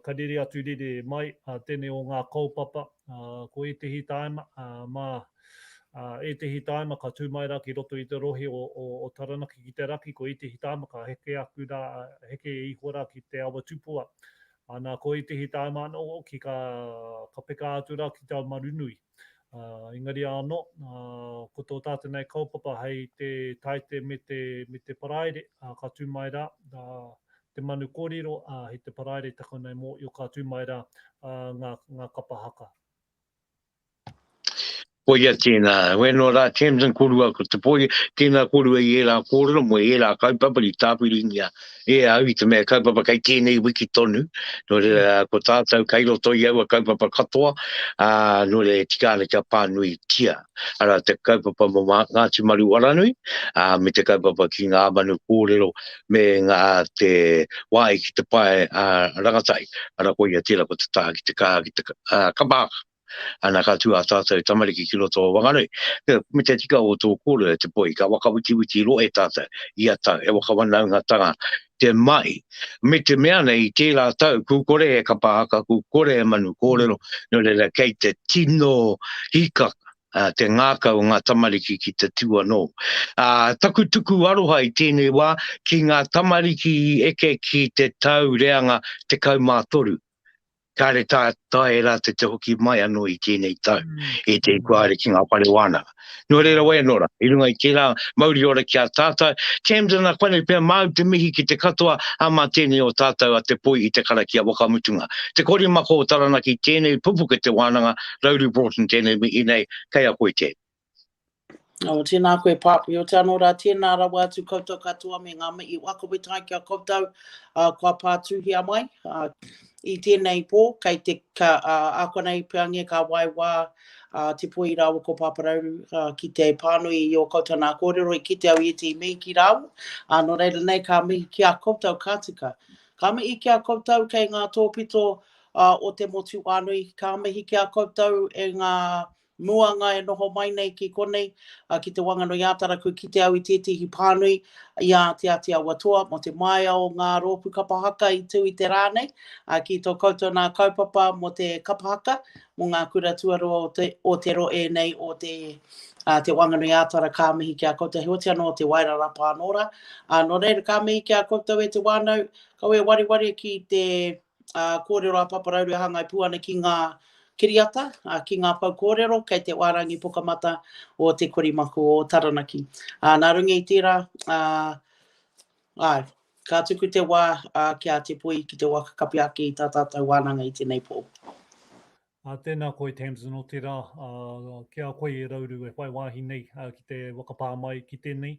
ka rere atu, rere mai, tēnei o ngā kaupapa, ko ētehi tāima, mā, Ā, ētehi tāima ka tū mai rā ki roto i te rohe o, o, o Taranaki ki te raki, ko ētehi tāima ka heke aku rā, heke iho rā ki te awa tupua. Ana, ko ētehi tāima anō hoki ka, ka peka atu rā ki Te Aumarunui. Ā, engari anō, ā, ko tō tātou nei kaupapa hei te Taite me te, me te Paraire, ā, ka tū mai rā, ā, te manu kōrero, ā, hei te Paraire taku nei mōhio ka tū mai rā, ā, ngā, ngā kapa haka. Koia tēnā. Wēnō rā, Tamsin, korua ko te poi, tēnā korua i ērā kōrero mō ērā kaupapa i tāpiringia e au i te mea kaupapa kei tēnei wiki tonu. Nō reira, ko tātou kei roto i aua kaupapa katoa, ā, nō reira e tika ana kia pānuitia. Arā, te kaupapa mō Ngāti Maru Aranui, ā, me te kaupapa ki ngā manu kōrero me ngā te wāhi ki te pae ā, rangatahi. Arā, koia tērā ko te taha ki te kaha ki te ā, kapa haka. Ana ka tū ā tātou tamariki ki roto o Wanganui. Me te tika o tō kōrero e te poi, ka whakawitiwiti rohe tātou ia tau, he whakawhanaungatanga te mahi. Me te mea nei i tērā tau, ku kore e kapa haka, ku kore e manu kōrero, nō reira kei te tino hīkaka te ngākau o ngā tamariki ki te tū anō. Taku tuku aroha i tēnei wā ki ngā tamariki i eke ki te tau reanga 13. Kāre tā tae rātou te hoki mai anō i tēnei tau, mm. e te kua haere ki ngā whare wānanga. Nō reira wai anō rā, i runga i tērā mauri ora ki a tātou, Tamsin, nā koinei pea māu te mihi ki te katoa, ā mā tēnei o tātou a te poi i te karakia whakamutunga. Te korimako o Taranaki tēnei pupuke te wānanga, Rauru Broughton tēnei mihi nei, kei a koe tēnei. Oh, tēnā koe Pāpi, o te anō rā, tēnā rawa atu koutou katoa me ngā mihi whakawetai ki a koutou uh, kua pātūhia mai uh, i tēnei pō, kei te, ka, uh, ākonei peange ka wai wā uh, te poi rāua ko Pāparauru uh, ki te pānui i ō koutou nā kōrero i kite au i ētehi mihi ki rāua, uh, nō reira nei ka mihi ki a koutou ka tika. Ka mihi ki a koutou kei ngā tōpito uh, o te motu wānui, ka mihi ki a koutou e ngā. Muanga e noho mai nei ki konei, ki Te Wanganui-ā-Tara, kua kite au i tētehi pānui i a Te Āti Awa Toa mō te maea o ngā rōpū kapa haka i tū i te rā nei, ki tō koutou nā kaupapa mō te kapa haka, mō ngā kura tuarua o te, o te rohe nei o te, Te Wanganui-ā-Tara, ka mihi ki a koutou, heoti anō te Wairarapa anō rā. Nō reira, ka mihi ki a koutou e te whānau, kaua e wareware ki te kōrero a Paparauru e hāngai pū ana ki ngā kiriata, ki ngā pou kōrero kei te wārangi pukamata o Te Korimako o Taranaki. Nā runga i tērā, āe, ka tuku te wā ki a Te Poi ki te waka kapi ake i tā tātou wānanga i tēnei pō. Tēnā koe Tamsin, otirā, ki a koe e Rauru e whai wāhi nei ki te whakapā mai ki tēnei,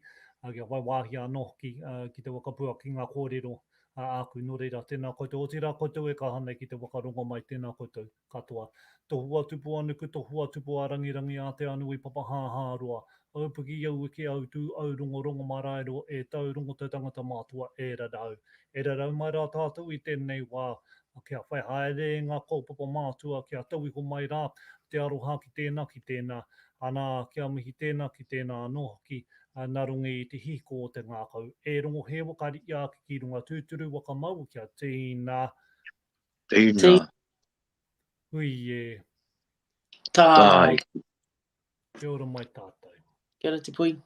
kia whai wāhi anō hoki ki te whakapuaki ngā kōrero āku. Nō reira, tēnā koutou, otirā koutou e kaha nei ki te whakarongo mai, tēnā koutou katoa. Tohua tupu a nuku, tohua tupu a rangirangi a te anui papahāhāroa, Aupuki au eke au tū au rongo rongo maraero e tau rongo te tangata mātua e rarau. E rarau mai rā tātou i tēnei wā kia whai haere ngā kaupapa mātua kia tau iho mai rā te aroha ki tēnā ki tēnā, anā kia mihi tēnā ki tēnā anō hoki nā runga i te hihiko o te ngākau. E rongo he waka riʻi ake ki runga tūturu waka mau kia tīna. Tīna. Hui e. Tāi. Kia ora mai tātou. Kia ora Te Pui.